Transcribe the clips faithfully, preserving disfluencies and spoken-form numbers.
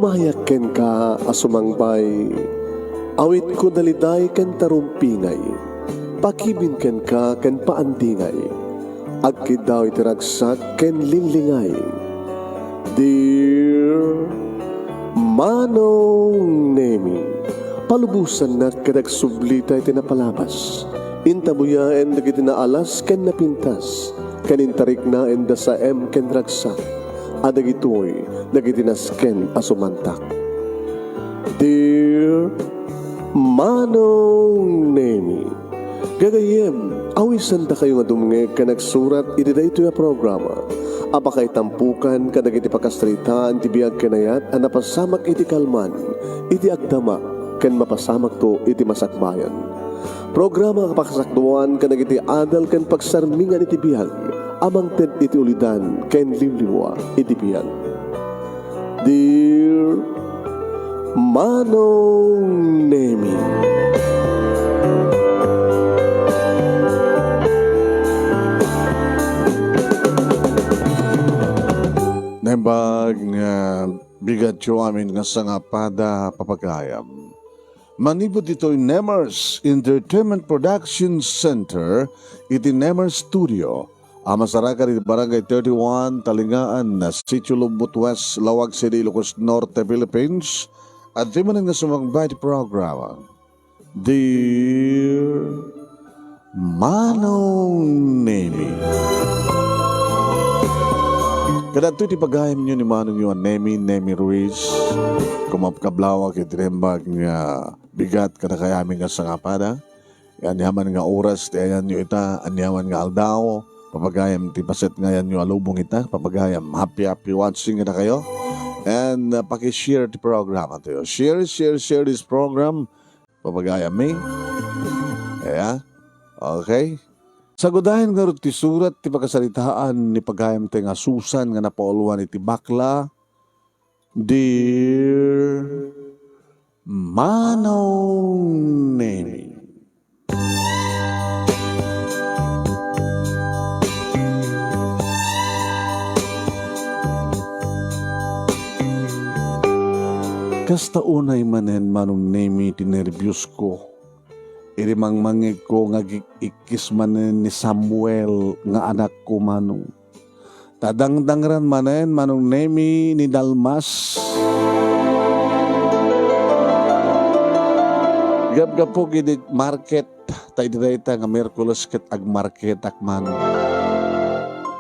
Mayak kenka a sumangbay, awitko daliday ken tarumpingay, pakibin kenka ken paandingay. Agkiddaw iti ragsak ken linglingay. Dear Manong Nemi, palubosannak ket agsublita iti napalabas. Intabuyaen dagiti naalas ken napintas, ken intariknaen da saem ken ragsak. A dagitoy dagiti nasken a sumantak. Dear Manong Nemi, gagayyem, awisandakayo nga dumngeg ken agsurat iti daytoy a programa a pakaitampukan kadagiti pakasaritaan ti biag ken ayat a napasamak iti kalman, iti agdama, ken mapasamakto iti masakbayan. Programa a pakasakduan kadagiti adal ken pagsarmingan iti biag a mangted iti ulidan ken liwliwa iti biag. Dear Manong Nemi. Naimbag nga bigatyo amin nga sangapada, papagayam. Manipud ditoy Nemers Entertainment Production Center iti Nemers Studio a masarakan iti Barangay thirty-one, Talingaan, Sitio Lombot West, Laoag City, Ilocos Norte, Philippines. Adtoy manen nga sumangbay ti programa, Dear Manong Nemi. Kadagitoy ti pagayamyo ni manongyo a Nemi, Nemi Ruiz. Kumapkablawak iti naimbag nga bigat kadakayamin nga sangapada. Aniaman nga oras ti ayanyo ita, aniaman nga aldaw, papagayam ti paset nga ayanyo a lubong ita, papagayam. Happy, happy watching kadakayo. And, uh, paki-share ti programa tayo. Share, share, share this program. Papagayam mi. Aya. Okay. Sagudayen ngarud ti surat ti pakasaritaan ni pagayam tayo nga Susan nga napauluan iti bakla. Dear Manong Nemi. Kasta unay manen, Manong Nemi, ti nerbios ko. Iti mangmangegko nga agik-ikkis manen ni Samuel nga anakko, Manong. Ta dangdangran manen, Manong Nemi, ni Dalmas. Gapgapok iti market, ta iti dayta nga Miyerkules ket agmarketak, Manong.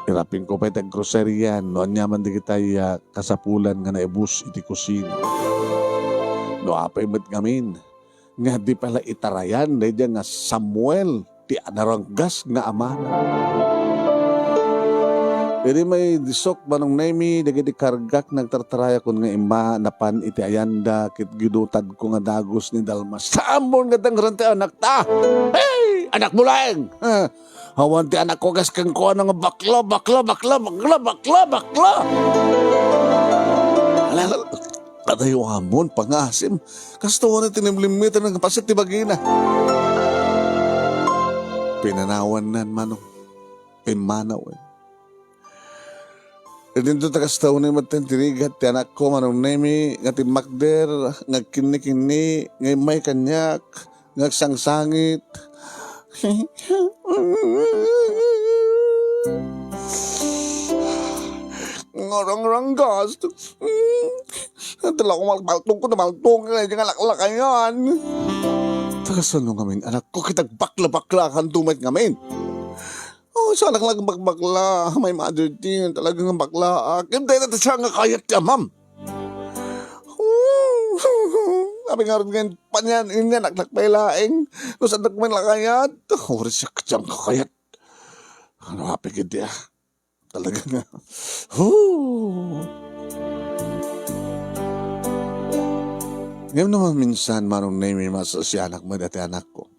Irapingko pay ti aggroceria no aniaman dagitay a kasapulan nga naibus iti kusina. No apay met ngamin, nga di pay la itarayan daydiay nga Samuel ti naranggas nga amana. Idi maidisok, Manong Nemi, dagiti kargak nagtartarayakon nga imma napan iti ayanda ket gidutadko nga dagus ni Dalmas. Saan mo nga dangran ti anakta? Hey! Anakmo laeng! Ah, awan ti anakko kas kenkuana nga bakla, bakla, bakla, bakla, bakla, bakla! Ala, ala, ala, adayo amon, pangasim. Kastoy ti nimlimmitan nga paset ti bagina. Pinanawannan, Manong. Pimmanawen. Idinto ta kastoy ni met ti rigat ti anakko, Manong Nemi, nga timmakder, nga agkinni-kinni, nga immay kaniak, nga agsangsangit. Nga rangranggas. Talaga, mal-, maltong ko na maltong nga, nga laklakayan. Taga sano ngamin, anakko, ket agbakla-baklakan met ngamin. Oh, saan ak nagbakbakla, my mother dear, talaga nga bakla. Kim tayo natin siya nga kayat ti amam. Abi ngarud nga panian, inyan, aklak pay laeng. No, saan ak man lakayat? Oras siya kadyang kakayat. Ano, happy kid ya? Talaga nga. Hoo! Ngem no maminsan, Manong Nemi, mas sianak mo dati anakko.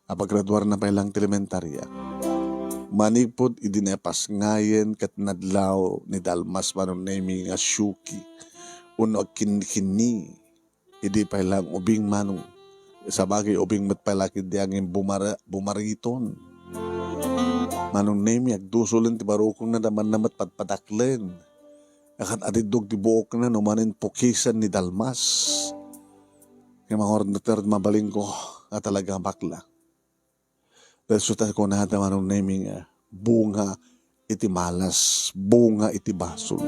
Apagraduar na pay lang ti elementaria. Manipud idi napasngayen ket nadlaw ni Dalmas, Manong Nemi, nga siyuki, wenno agkinni-kinni. Idi pay lang ubing, Manong. Sabagay, ubing met pay la ket di angin bumara-, bumariton. Manong Nemi, agdusolen ti barukongna, damanna met patpataklen. Akat adiddog ti buokna no manen pukisan ni Dalmas. Nga mangorder mabalin ko a talaga bakla. Dahil suta kunada Manong Nemi nga bunga iti malas, bunga iti basol.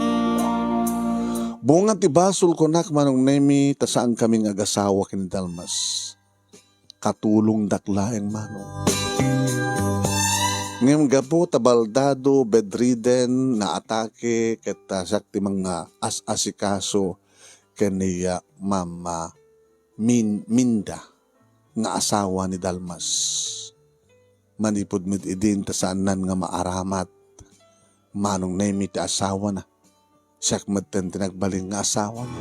Bunga ti basol kunak Manong Nemi, ta saan kami nga agasawa ken ni Dalmas. Katulongdak laeng Manong. Ngem gapu ta baldado, bedridden, naatake, ket ta siak ti manga as-asikaso ken ni, ah, Mama Min-, Minda nga asawa ni Dalmas. Manipud met idin ta saannan nga maaramat, Manong Nemi ti asawana. Siak metten ti nagbalin nga asawana.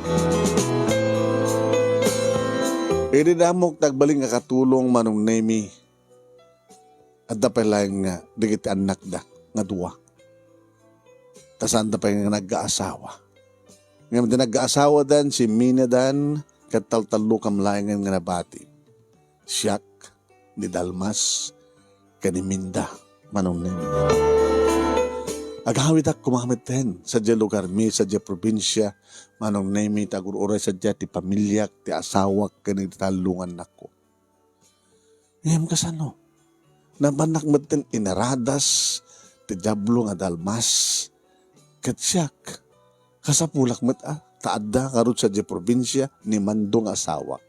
Idi damok ti agbalin nga katulong Manong Nemi, adda pay laeng nga dagiti annakda nga dua. Ta saanda pay nga nagkaasawa. Ngem ti nagkaasawadan, simminadan, ket taltallukam laengen nga nabati. Siak, ni Dalmas, ken ni Minda, Manong Nemi. Agawidak koma metten, sadiay lugarmi, sadiay probinsia, Manong Nemi, ta agur-uray sadiay ti pamiliak, ti asawak, ken ti tallo nga annakko. Ngem kasano? Napanak metten inaradas ti Diablo nga Dalmas. Ket siak, kasapulak met a, ta adda ngarud sadiay probinsia ni Mando nga asawak.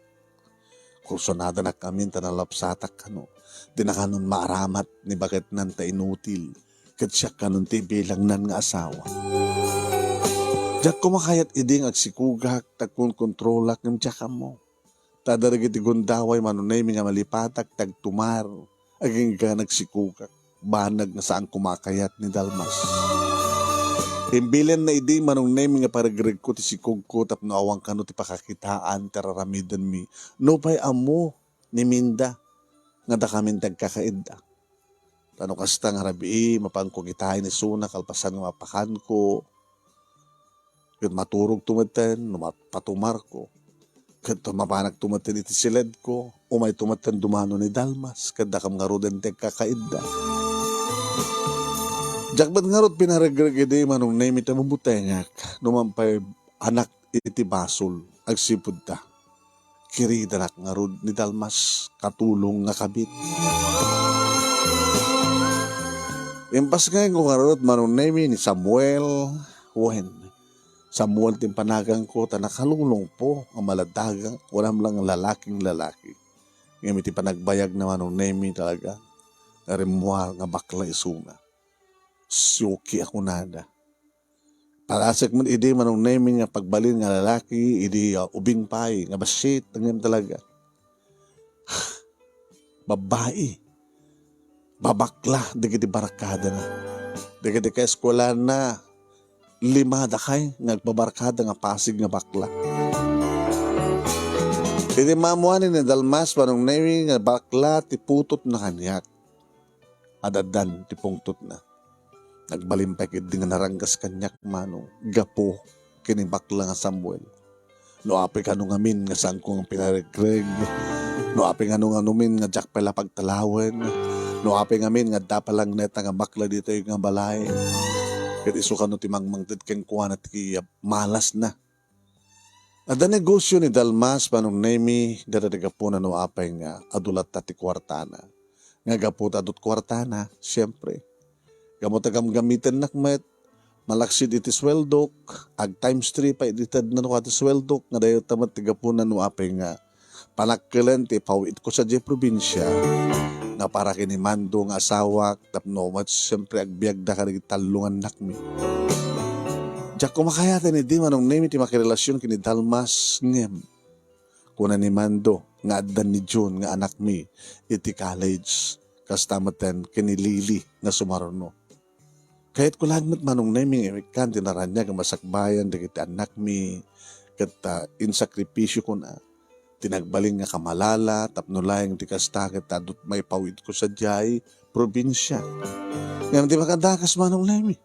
Kursunadanak amin ta nalapsatak kano. Dina kanon maaramat ni baketnan ta inutil. Ket siak kanon ti ibilangnan nga asawa. Diak koma kayat idi nga agsikugak, ta agkonkontrolak ngem diak ammo. Ta adda dagiti gundaway Manong Nemi nga malipatak ti agtumar, agingga nagsikugak, banag nga saan koma a kayat ni Dalmas. Imbilenna idi Manong Nemi nga paregregko ti sikugko tapno awan kano ti pakakitaan ti ar-aramidenmi. Nupay ammo ni Minda nga dakamin ti agkakaidda. Ta no kasta nga rabii, mapanko kitaen isuna kalpasan nga mapakanko. Ket maturogto metten no mapatumarko. Ket mapanakto metten iti siledko, umayto metten dumano ni Dalmas, ket dakam ngaruden ti agkakaidda. Diak met ngarud pinaregreg idi Manong Nemi ta bumutengak, no man pay anak iti basol, agsipud ta kiridanak ngarud ni Dalmas katulong nga kabit. Impasngayko ngarud Manong Nemi ni Samuel, wen, Samuel ti impanagangko ta nakalulongpo a maladagang, wala met lang lalaking lalaki. Ngem iti panagbayagna Manong Nemi talaga, nga rimmuar nga bakla isuna. Suki a kunada. Palasek met idi Manong Nemi nga pagbalin nga lalaki, idi, ah, ubing pay nga bassit, ngem talaga. Babbai. Babakla dagiti barkadana. Dagiti kaeskuelana, lima dakay nga agbabarkada nga Pasig nga bakla. Iti maammuanen ni Dalmas, Manong Nemi, nga bakla ti putotna kaniak. Ad-addan ti pungtotna. Nagbalin pay ketdi nga naranggas kaniak, Manong, gapu ken ni bakla nga Samuel. No apay kano ngamin nga saanko nga pinaregreg, no apay ngano-nganomin nga diak pay la pagtalawen, no apay ngamin nga adda pay la neta nga bakla ditoy nga balay, ket isu kano ti mangmangted kenkuana ti malasna. Adda negosio ni Dalmas, Manong Nemi, dada ti gapuna no apay nga adu latta ti kuartana. Nga gapu ta adu ti kuartana, siempre. Gapu ta gamgamitennak met, malaksid iti sueldok, ag times three pay iti tedna no kua ti sueldok, nga dayta met ti gapuna no apay nga panakkelen ti ipaw-itko sadiay probinsia, nga para ken ni Mando nga asawak, tapno met, siempre, agbiagda kadagiti tallo nga annakmi. Diak koma kayaten idi Manong Nemi ti makirelasion ken ni Dalmas, ngem kuna ni Mando nga addan ni June nga anakmi iti college, kasta metten ken ni Lily nga sumaruno. Kayatko laeng met Manong Nemi nga imikkan ti naraniag a masakbayan dagiti annakmi, ket, ah, insakripisiokon a ti nagbalin nga kamalala tapno laeng ti kasta ket adu ti maipaw-itko sadiay probinsia. Ngem ti makadakas Manong Nemi,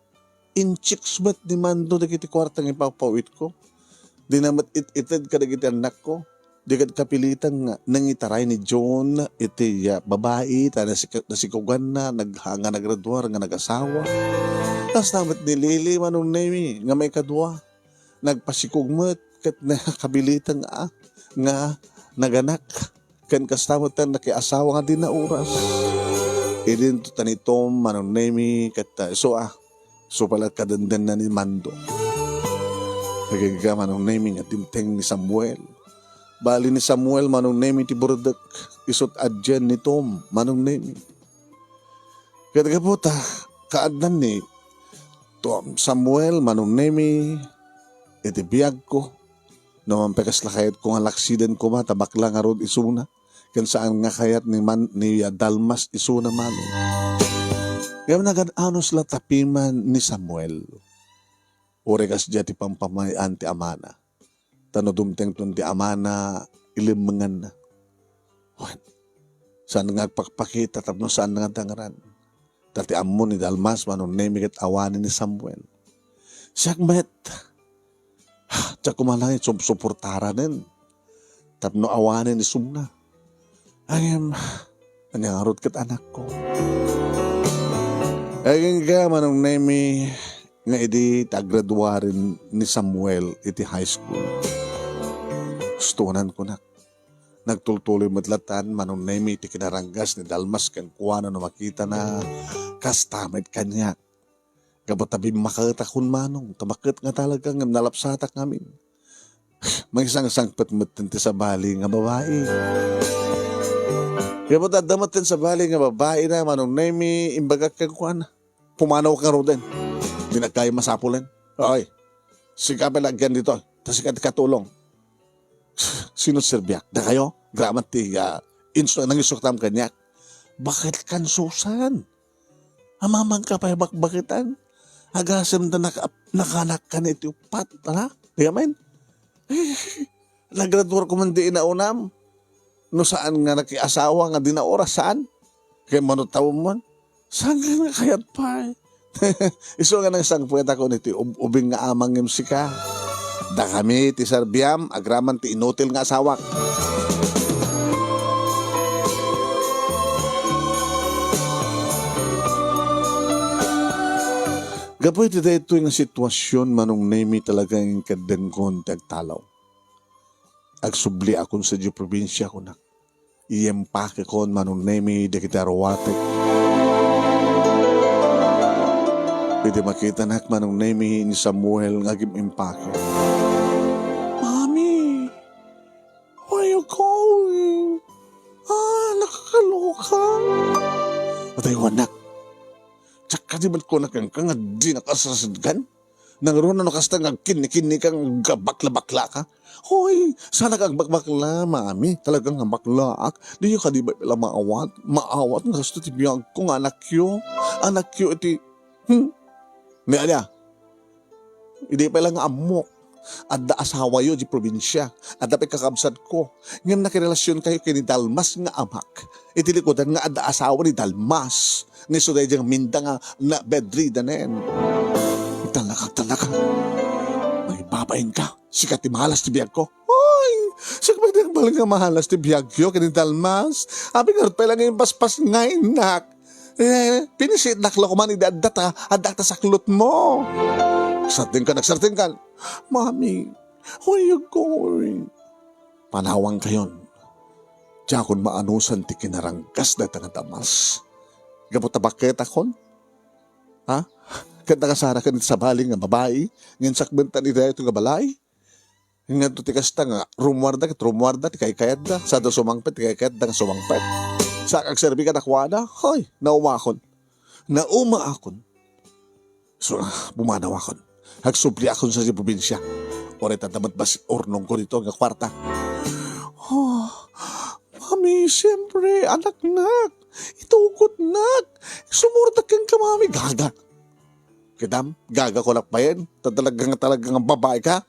inchicks met ni Mando dagiti kuarta nga ipapaw-itko. Dina met it-ited kadagiti annakko. Di ket kapilitan nga nangitaray ni John iti, ah, babai ta nasik-, nasikuganna nag-, nga nagraduar nga nagasawa. Kasta met ni Lily, Manong Nemi, nga maikadua. nagpasikog met ket nakabilitan nga, nga naganak. Ken kasta met ti nakiasawa nga di naoras. Idinto ta ni Tom, Manong Nemi, ket, ah, isu, ah, isu pay la kadendennana ni Mando. Agingga, Manong Nemi, nga dimteng ni Samuel. Bali ni Samuel, Manong Nemi, ti burdek. Isu't adien ni Tom, Manong Nemi. Ket gapu ta kaaddan ni Tom, Samuel, Manong Nemi, iti biagko, no man pay kasla kayatko nga laksiden koma ta bakla ngarud isuna, ken saan nga kayat ni man-, ni Dalmas isuna, Manong. Ngem nagan-anos la tapiman ni Samuel. Uray kasdiay ti pampamay-an ti amana. Ta no dumtengton ti amana, ilemmenganna. Wen, saan nga agpakpakita tapno saan nga dangran. Ta ti ammo ni Dalmas, Manong Nemi, ket awanen ni Samuel. Siak met, diak koma laeng supsuportaranen tapno awanen isuna. Ngem, ania ngarud ket anakko? Agingga, Manong Nemi, nga idi ti aggraduaren ni Samuel iti high school, gustonan kunak. Nagtultuloy met latan, Manong Nemi, ti kinaranggas ni Dalmas kenkuana no makitana kasta met kaniak. Gapu ta bimmaketakon, Manong, ta baket nga talaga ngem nalapsatak ngamin. Mangisangsangpet metten ti sabali nga babai. Gapu ta adda metten sabali nga babai na, Manong Nemi, imbagak kenkuana. Pumanawka ngaruden. Di nagkay masapulen. Oy, sika pay la agyan ditoy. Ta sika ti katulong. Sino serbiak? Dakayo? Gramat ti, ah, insu-, nangisuktam kaniak. Baket kan Susan? Amamangka pay bakbaketan? Agasem da naka-, nakanak kan iti uppat, ala? Di amin? Nagraduar ko man di inaunam. No saan nga nakiasawa nga di naoras, saan? Kay mano tawon man? Saan nga kayat pay? Isu nga nangsangpetakon iti ub-, ubing nga amang ngem sika. Dakami ti serbiam, agraman ti inutil nga asawak. Gapu iti daytoy nga sitwasion, Manong Nemi, talaga nga inkeddengkon ti agtalaw. Agsubliakon sadiay probinsia, kunak. Iyempakekon, Manong Nemi, dagiti aruatek. Idi makitanak, Manong Nemi, ni Samuel nga agim-impake. "Mommy, where you going? Ah, nakakaloka." Patay ko, anak. Diak kadi met kunak kenka nga dinak a sasatgan? Nangruna no kasta nga agkinni-kinni ka nga agbaklabakla ka? Hoy, saan ka agbakbakla, Mami? Talaga nga baklaak. Diyo kadi pay la maawat? Maawat nga kasta ti biagko nga anakyo. Anakyo iti, hmm? Ni ania? Idi pay la nga ammok. Adda asawayo di probinsia. Adda pay kakabsatko. Ngem nakirelasionkayo ken ni Dalmas nga amak. Iti likudan nga adda asawa ni Dalmas. Nga isu daydiay nga minda nga na bedridden. Talaga, talaga. Maibabain ka. Sika ti malas ti biagko. Hoy! Sika pay ti nagbalin nga malas ti biagyo ken ni Dalmas. Apay ngarud pay la nga impaspas nga innak. Eh, pinisitnak la koman idi adda ta, adda ta saklot mo. Nagsardengkan, nagsardengkan. Mami, where you going? Panawangkayon. Diakon maanusan ti kinaranggas dayta nga Dalmas. Gapu ta baketakon? Ha? Ket nakasaraken iti sabali nga babai nga insakbenta iti daytoy nga balay? Ngadto ti kasta nga rummuarda ket rummuarda ti kaykayatda, sada sumangpet ti kaykayatda nga sumangpet. Sa agserbi kadakuada, hoy, naumakon. Naumaakon. So, pumanawakon. Agsubliakon sadiay probinsia. Uray ta adda met basi urnongko ditoy nga kuarta. Oh, Mami, siyempre, anaknak. Itugotnak. Sumurot kenka, Mami. Gaga. Kitam, gaga ko lakbayen. Ta talaga nga, talaga nga babai ka.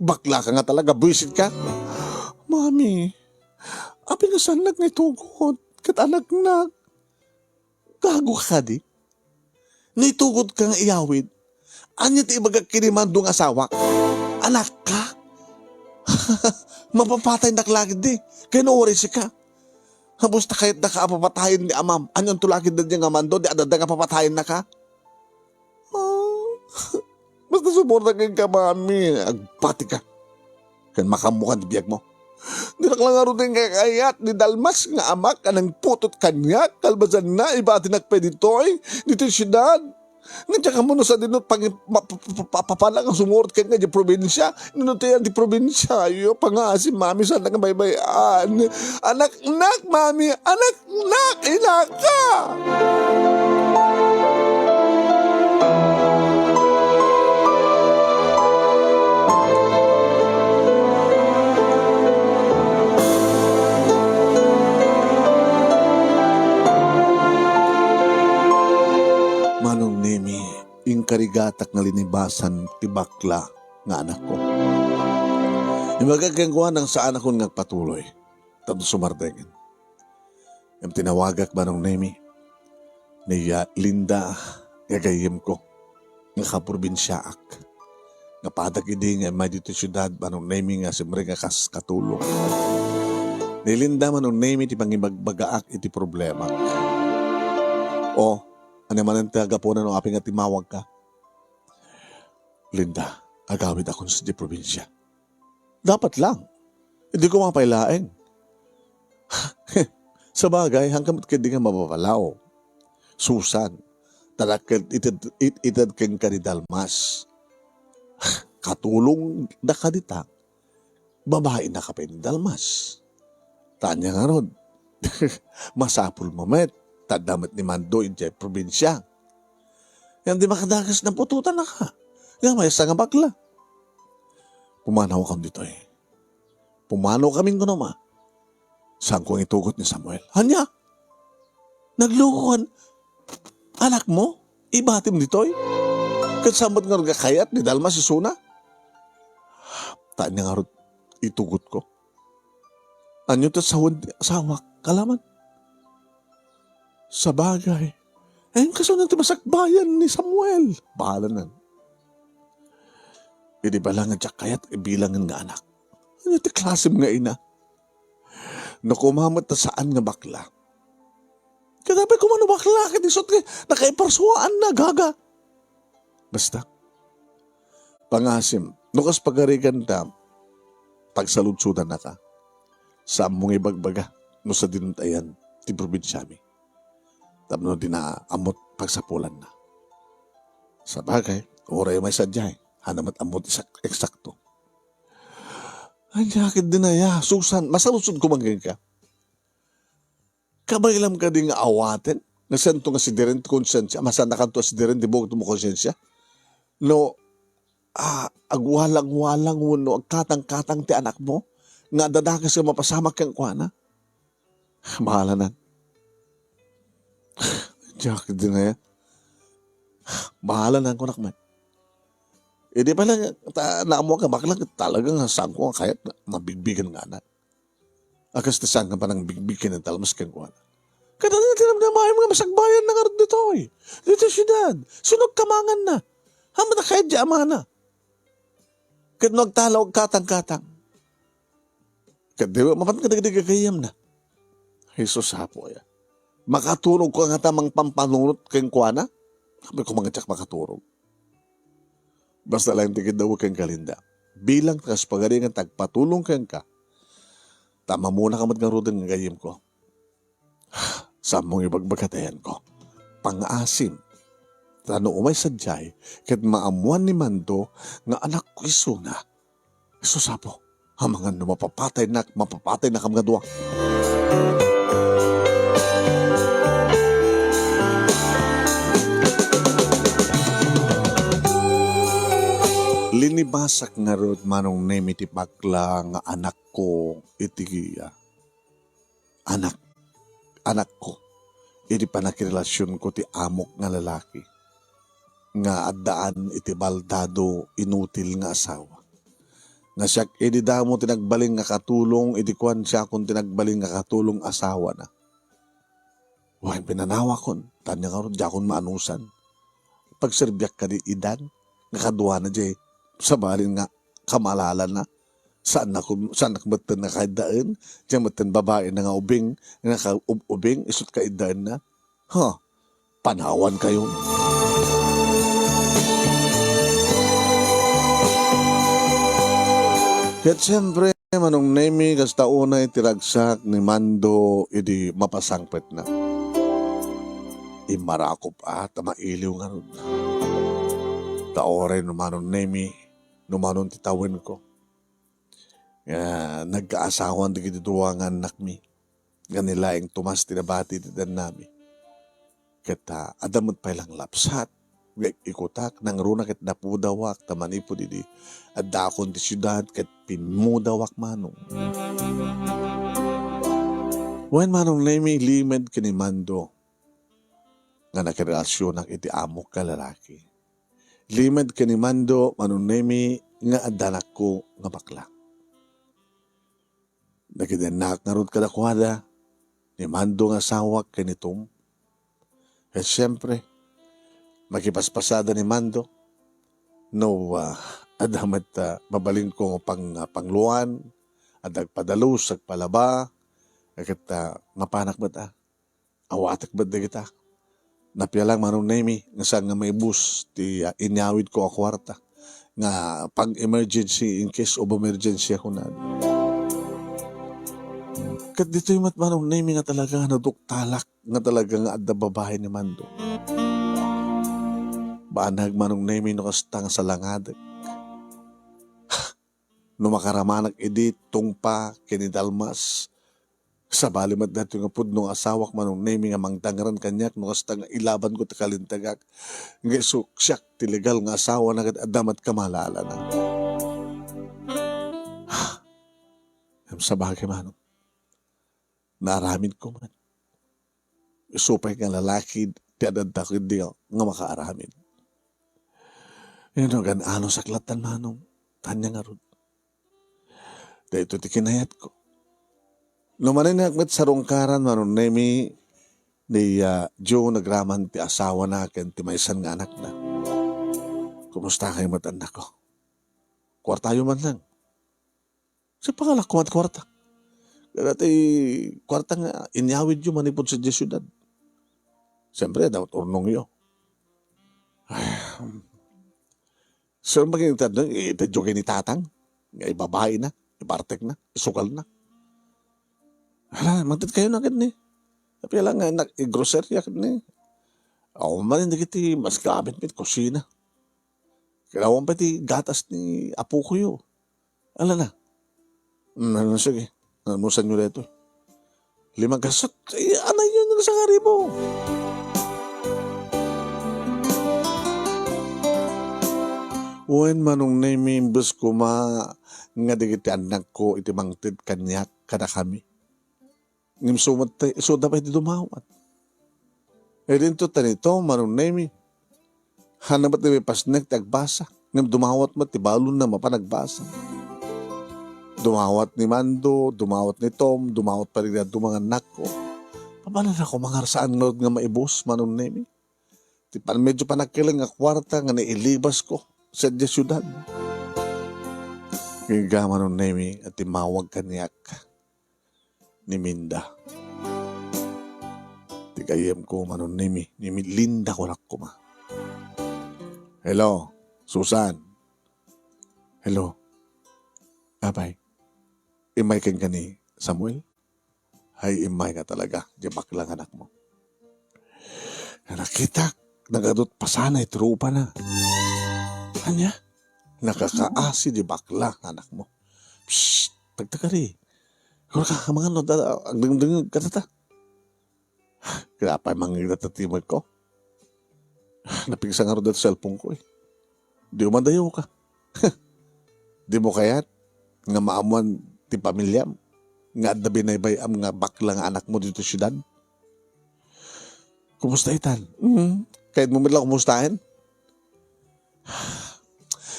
Bakla ka nga talaga, buwisit ka. Mami, apay nga saannak nga itugot ket anaknak? Gago ka kadi? No itugot ka nga iyawid, ania ti ibagak ken ni Mando nga asawak? Anakka? Mapapataynak la ketdi, ken uray sika. Habusta kayatdaka a papatayen ni amam, anianto la ketdi nga Mando, di adda nga papatayennaka? Ah. ta sumurna kenka, mami. Agbatika. Ken makaammokan ti biagmo. Dinak la ngaruden nga kayat ni Dalmas nga amak a nangputot kaniak, kalbasanna, ibatinak pay ditoy, ditoy siudad. Nga diak ammo no sadino pang-, ma-, pa-, pa-, pa-, papala nga sumurot kenka idiay probinsia. Nino ti ayan ti probinsiayo? Pangaasim, mami, saan nga baybay-an? Anaknak, mami, anaknak, inaka! Manong Nemi, inkarigatak nga linibasan ti bakla nga anakko. Imbagak kenkuana nga saanakon nga agpatuloy tapno sumardengen. Ngem tinawagak, Manong Nemi, ni, ah, Linda nga gayyemko nga kaprobinsiaak. Nga padak idi nga immay ditoy siudad, Manong Nemi, nga simrek nga kas katulong. Ni Linda, Manong Nemi, ti pangibagbagaak iti problemak. O, ania manen ti gapuna no apay nga timmawagka? Linda, agawidakon sadiay probinsia. Dapat lang. Idi koma pay laeng. Sabagay, haanka met ketdi nga mapapalaw. Susan, ta dakkel ited, it-, ited kenka ni Dalmas. Katulongdaka dita, babainaka pay ni Dalmas. Ta ania ngarud, masapulmo met, ta adda met ni Mando idiay probinsia. Ngem di makadagus, naputotanaka. Nga maysa nga bakla. Pumanawkon ditoy. Pumanawkamin kuno, ma. Saanko nga itugot ni Samuel. Ania? Naglukokan anakmo? Ibatim ditoy? Ket saan met ngarud nga kayat ni Dalmas isuna? Ta ania ngarud itugotko? Ania ti sawen ti asawak, kalaman? Sabagay, ay, kasano ti masakbayan ni Samuel? Bahala nan. Idi bala nga diak kayat ibilangen nga anak. Ania ti klasem nga ina? No koma met ta saan nga bakla. Ket apay koma no bakla, ket isut' nga nakaiparsuaanna, gaga. Basta, pangaasim, no kas pagarigan ta, pagsaludsodannaka. Saanmo nga ibagbaga no sadino ti ayan ti probinsiami. Tapno dina ammot pagsapulanna. Sabagay, uray may sadiay, haanna met ammot isak-, eksakto. Ania ketdin aya, Susan, masaludsodko man kenka. Kabaylam kadi nga awaten nga saanto nga sideren ti konsensia, masannakanto a sideren ti bukodmo a konsensia? No, ah, agwalang-walang wenno agkatang-katang ti anakmo nga adda dakes nga mapasamak kenkuana? Bahala nan. Diak di na ya. Bahala nan, kunak met. Idi pala, ta, naammoak nga bakla, talaga nga saanko nga kayat nga mabigbigen nga anak. A kas ti saan nga panangbigbig ken ni Dalmas kenkuana. Ket ania ti namnamaem nga masakbayanna ngarud ditoy, ditoy siudad? Sino agkamanganna? Haanna kayat ti amana? Ket no agtalaw, agkatang-katang. Ket di mapan kadagiti gagayyemna. Jesus, apo aya. Makaturogko ngata mangpampanunot kenkuana? Apay koma nga diak makaturog. Basta laeng ti kiddaw kenka, Linda. Bilang ta kas pagarigan ta agpatulong kenka, ta mammunaka met ngaruden nga gayyemko. Saanmo nga ibagbaga ti ayanko? Pangaasim. Ta no umay sadiay, ket maammoan ni Mando nga anakko isuna. Jesus, apo, amangan no mapapataynak, mapapataynakam nga dua. Linibasak ngarud, Manong Nemi, ti bakla nga anakko iti, ah, anak, anakko, idi pannakirelasionko ti amok nga lalaki nga addaan iti baldado, inutil nga asawa. Nga siak idi damo ti nagbalin nga katulong, idi kuan, siakon ti nagbalin nga katulong asawana. Wen, pinanawakon, ta ania ngarud, diakon maanusan. Pagserbiak kadi idan nga kaduana diay sabalin nga kamalala na. Saannak, saannak metten nga kaiddaen, diay metten babaina nga ubing, nga nakaub-ubing, isut' kaiddaenna. Ha, panawankayon. Ket siempre, Manong Nemi, kasta unay ti ragsak ni Mando idi mapasangpetna. Immarakop a ta mailiw ngarud. Ta uray no Manong Nemi, no Manon ti tawenko, nga nagkaasawan dagiti dua nga annakmi, nga ni Laeng Tomas ti nabati iti dannami. Ket, ah, adda met pay langlapsat nga ik-ikutak, nangruna ket napudawak, ta manipud idi addaakon ti siudad ket pimmudawak, Manong. Wen, Manong Nemi, limed ken ni Mando nga nakirelasionak iti amok nga lalaki. Limed ken ni Mando, Manong Nemi, nga adda anakko nga bakla. Dagiti annak ngarud kadakuada, ni Mando nga asawak ken ni Tom. Ket siempre, makipaspasada ni Mando no, ah, adda met, ah, mabalinko nga pang-, ah, pangluan, adda agpadalus, agpalaba, ket, ah, mapanak met, ah, awatek met dagita. Napia lang, Manong Nemi, nga saan nga maibus ti, ah, inyawidko a kuarta nga pang-emergency, in case of emergency a kunada. Ket ditoy met, Manong Nemi, nga talaga nga naduktalak nga talaga nga adda babaen ni Mando. Banag, Manong Nemi, no kasta nga salangadek. No makaramanak idi tungpa ken idalmas, sabali met daytoy nga pudno nga asawak, Manong Nemi, nga mangdangran kaniak no kasta nga ilabanko ti kalintagak. Nga isu, siak ti legal nga asawana ket adda met kamalaalana. Ngem sabagay, Manong, naaramidko met. Isu pay nga lalaki ti ad-adda ketdi nga makaaramid. Ngem no agan-anusak lattan, Manong, ania ngarud? Daytoy ti kinayatko. No maninak met sarungkaran, Manong Nemi, ni, ah, Joe nagraman ti asawana ken ti maysan nga anakna. Kumusta kayo met, annakko? Kuartayo man lang. Sipakalak koma ti kuarta. Kada ti kuarta nga inyawidyo manipud sadiay siudad. Siyempre, dapat urnongyo. Ay, sir, makikita doon, itedyo kay ni Tatang. Nga ibabae na, ibartek na, isukal na. Hala, mangted kayo na ket ni. Tapi lang nga, nag-grocery ket ni. Awan man, hindi kiti, mas gamit mit kusina. Kailangan pa ti gatas ni apo ko yo. Ala na. Mm, ano, sige. Almusan nyo dito. Lima gasot. Ay, anay yun, nagsakarimo. Wen, Manong Nemi, imbes koma nga dagiti annakko iti mangted kaniak kadakami. Ngem sumat tay, isuda pay ti dumawat. Idinto tanito, Manong Nemi. Hana met ti mipasnek ti agbasa. Ngem dumawat met ti balonna mapan agbasa. Dumawat ni Mando, dumawat ni Tom, dumawat pay dagiti adu nga annakko. Papananako mangarsaan ngarud nga maibus, Manong Nemi. Ti pan-, medyo panagkilang nga kuarta nga nailibasko sadiay siudad. Ngem, Manong Nemi, a timmawag kaniak ni Minda. Ti gayyemko, Manong Nemi, ni Mi-, Linda kunak koma. Hello, Susan. Hello. Apay, immay kenka ni Samuel? Ay, immay nga talaga, di bakla nga anakmo. Nakitak, nagadut pasana iti rupana. Ania? Nakakaasi di bakla nga anakmo. Psst, tagtagari. Kura ka, mangan no, da-, agdengdengeg ka ta. Kaya pay mangngeg data ti met ko. Napigsa ngarud dati cellphone ko eh. Di umadayo ka. Di mo kayat nga maammuan ti pamiliam nga adda binaybay-am nga bakla nga anakmo dito siudad? Kumusta itan? Mm. Kayat mo met la kumustaen?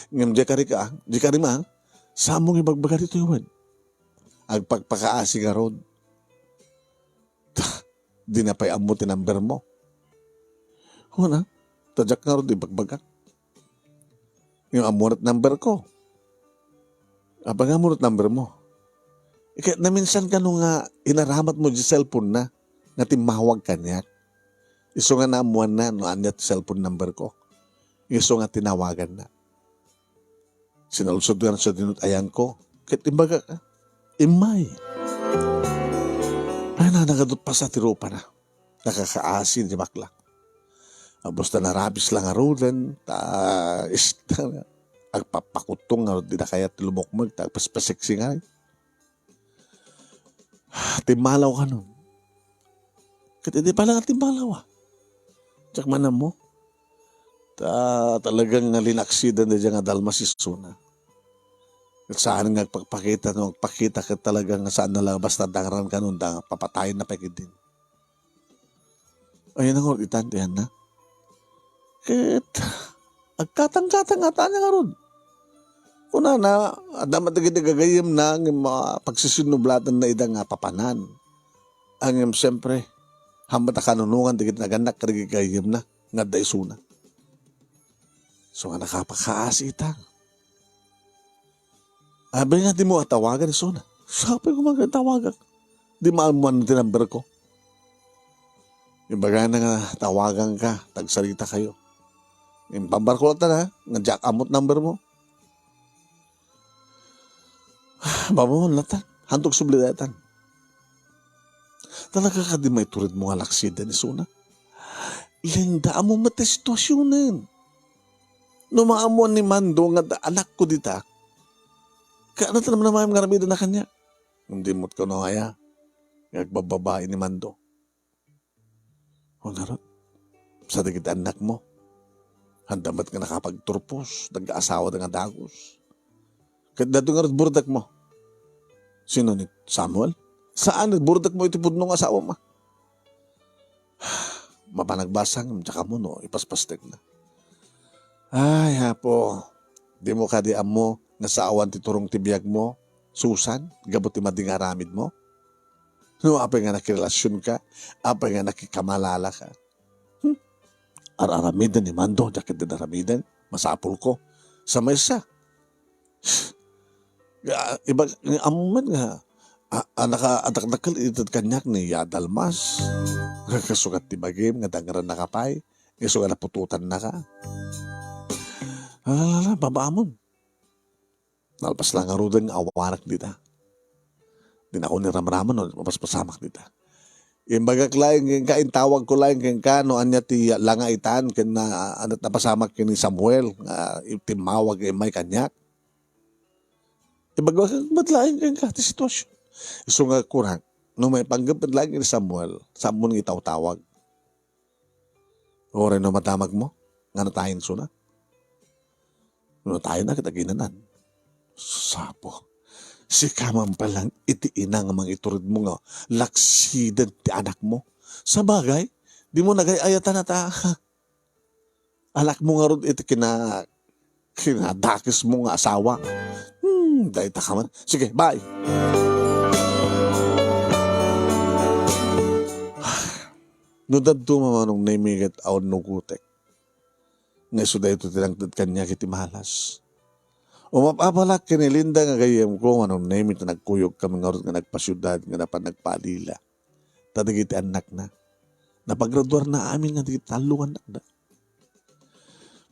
Ngem di kari ka, di kari ma, saan mo nga ibagbaga ditoy wen? Agpakpakaasi ngarud. Ta, di na pay ammo ti number mo. Kuna, ta diak ngarud ibagbagak. Ngem ammo met number ko. Apay nga ammo met number mo? Ket naminsan kano nga inaramat mo di cellphone na, nga timmawag kaniak. Isu nga naammuanna no ania ti cellphone number ko. Isu nga tinawaganna. Sinalsod nga sa dinut-ayanko, Ket imbagak, "Immay." Ay, nanagadot pasa ti rupana. Nakakaasi ti bakla. Apos ta narabis la ngaruden, ta is-, agpapakutong ngarud, dina kayat lumukmeg, ta agpaspaseksi ngay. Timmalaw kanon. Ket idi pay la nga timmalaw, a. Diak man ammo. Ta, talagang nga linaksidan daydiay nga dalmas isuna. Ket saan nga agpakpakita, no agpakita ket talagang saan na la basta dangran kanon, da papatayenna pay ketdin. Ay, nangurit itan ti anna. Ket agkatang-katang nga ania ngarud. Kunana, adda met dagiti gagayyemna ngem, ah, pagsisinublatanna ida nga papanan. Ngem siempre, hammet a kanunongan dagiti nagannak kadagiti gagayyemna nga adda isuna. So nga nakapakaasi ita. Abi nga dimo a tawagan isuna. Sapay koma nga tawagak. Di maammuan ti number ko. Ibagana nga tawagan ka, tagsarita kayo. Impambar ko latta na, nga diak ammo ti number mo. Babo man latta. Hantok subli daytan. Talaga kadi maitured mo nga laksidan isuna? Linda, ammo met ti situasionen. No maammuan ni Mando nga adda anakko dita, kaano ti namnamaem nga aramiden a kaniak? Ngem di met kuno aya nga agbabbabai ni Mando. O ngarud, sa dagiti annakmo, adda met nga nakapagturpos, nagkaasawa da nga dagus. Ket daytoy ngarud burdekmo. Sino ni Samuel? Saan, burdekmo iti pudno nga asawam, a. Mapanagbasa ngem diak ammo no ipaspastekna. Ay, Apo, dimo kadi ammo nga saawan ti turong ti biagmo, Susan, gapu ti madi nga aramidmo? No apay nga nakirelasionka, apay nga nakikamalalaka? Hmm? Ar-aramiden ni Mando, diak ketdi aramiden, masapulko. Sa maysa. Ah, iba, ammo met nga, a, a, nakaadakdakkel iti kaniak ni Yadalmas. Kasukat ti bagim nga dangrannaka pay, isu nga naputotannaka. Ala, ala, ala, babaamon. Nalpas la ngaruden nga awanak dita. Dinakon ni ramraman no mapaspasamak dita. Imbagak laeng kenka, intawagko laeng kenka no ania ti langa itan ken na, ania ti napasamak ken ni Samuel nga timmawag nga immay kaniak. Ibagak met laeng kenka ti sitwasion. Isu nga kunak, no maipanggep met laeng ken ni Samuel, saanmo nga itawtawag. Uray no madamagmo, nga natayen isuna. No natayen na, ket aginanan. Sapo, sika man pay laeng iti ina nga mangituredmo nga laksiden ti anakmo. Sabagay, dimo nagay-ayatan a ta anakmo ngarud iti kina-, kinadakesmo nga asawa. Hmm, dayta ka man. Sige, bye. No daduma, Manong Nemi, ket awan nugotek nga isu daytoy ti nangted kaniak iti malas. Umap-apalak ken ni Linda nga gayyemko, Manong Nemi, ta nagkuyogkami ngarud nga nagpasiudad nga napan nagpaalila. Ta dagiti annakna, napagraduarna amin nga dagiti tallo nga annakda.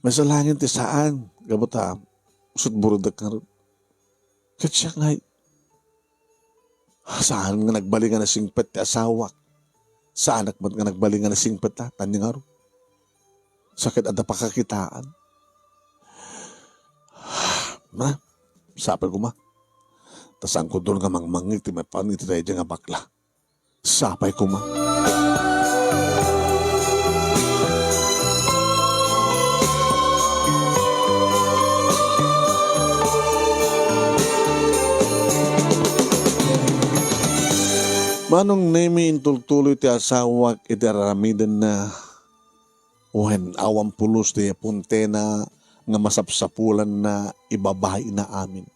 Maysa laengen ti saan, gapu ta, sut burdek ngarud. Ket siak ngay, saan nga nagbalin nga nasingpet ti asawak. Saanak met nga nagbalin nga nasingpet ta, tan ngarud. Sa ket adda pakakitaan. Na, sapay koma. Ta saan ko dul nga mangmangngeg ti maipapan iti daydiay nga bakla. Sapay koma. Manong Nemi, intultuloy ti asawak iti aramidenna. Wen, awan pulos ti apuntena nga masapsapulanna, ibabaina amin.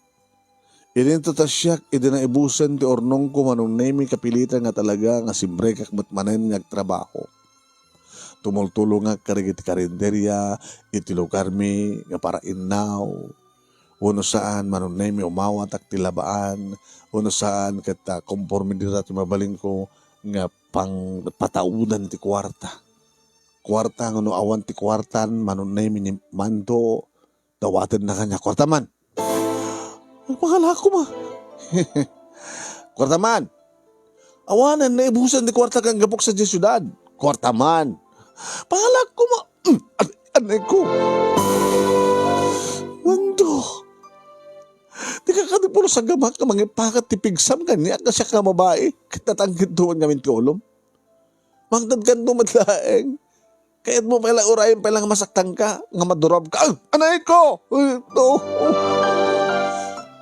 Idinto ta siak idi naibusen ti urnongko, Manong Nemi, kapilitan nga talaga nga simrekak met manen nga agtrabaho. Tumultulongak kadagiti karinderia iti lugarmi nga para innaw. Wenno saan, Manong Nemi, umawatak ti labaan. Wenno saan, ket, ah, komporme dita ti mabalinko nga pangpataudan ti kuarta. Kuarta, wenno awan ti kuartan, Manong Nemi, ni Mando, dawatenna kaniak. Kuarta man. Ay, pangalako, ma. Kuarta man. Awanen, naibusan ti kuarta kan gapok sa diay siudad. Kuarta man. Pangalak ko ma-, mm, an-, anay ko. Mando. Di ka kadi pulos a gamak nga mangipakat ti pigsam kaniak nga siak nga babai. Ket natangked to ngamin ti ulom. Mangted kanto met laeng. Kayatmo pay la, urayen pay la nga masaktanka, nga madurabka. Ah, anay ko! Ay, no.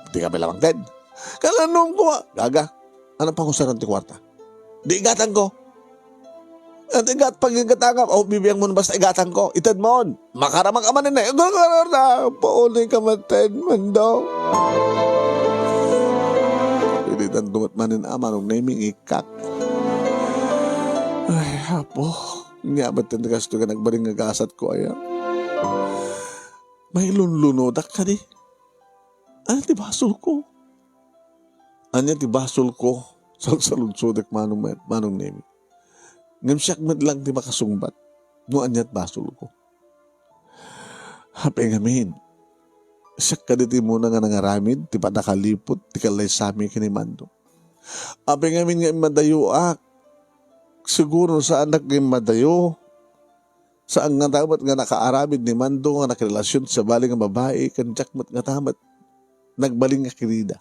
Di ka pay la mangted. Kalanom ko, ah. Gaga, ano pangusaran ti kuarta? Di igatan ko. At igat, pag igatangam, oh, bibiyang mo na basta igatan ko. Ited mo. Makaramak ka man, eh. Pauli ka man, Ted, man daw. Pilitan dumat manen, ah, Manong Neming, ikak. Ay, Apo. Nya, ba't yan kasto nga nagbaling nga gasat ko, aya? Mailunlunodak kadi. Ano ti basol ko? Anya ti basol ko? Salsaludsodek, Manong, Manong Neming. Ngem siak met lang ti makasungbat no aniat basol ko. Apay ngamin, siak kadi ti umuna nga nangaramid ti panakaliput ti kallaysami ken ni Mando. Apay ngamin nga immadayoak, siguro saanak nga immadayo. Saan ngata met nga nakaaramid ni Mando nga nakirelasyon ti sabali nga babai ken diak met ngata met nagbalin nga kirida.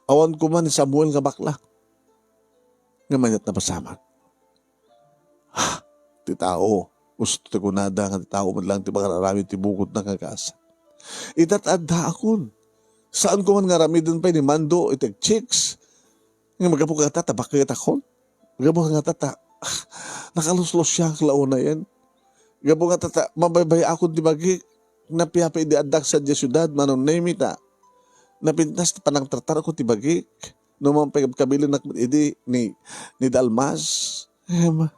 Awan koma ni Samuel nga bakla. Ngem aniat napasamak? Ha, ti tao, usto ti kunada nga ti tao met lang ti makararamid ti bukodna nga gasat. Ita ta addaakon. Saanko man nga aramiden pay ni Mando iti agchicks. Ngem gapu kata ta baketakon. Gapu kata ta, ah, nakaluslusiak la unayen. Gapu kata ta mabaybay-akon ti bagik. Napiapay idi addak sadiay siudad, Manong Nemi, ta napintas ti panangtartarko ti bagik. No man pay kabkabilinak met idi ni, ni Dalmas. Em,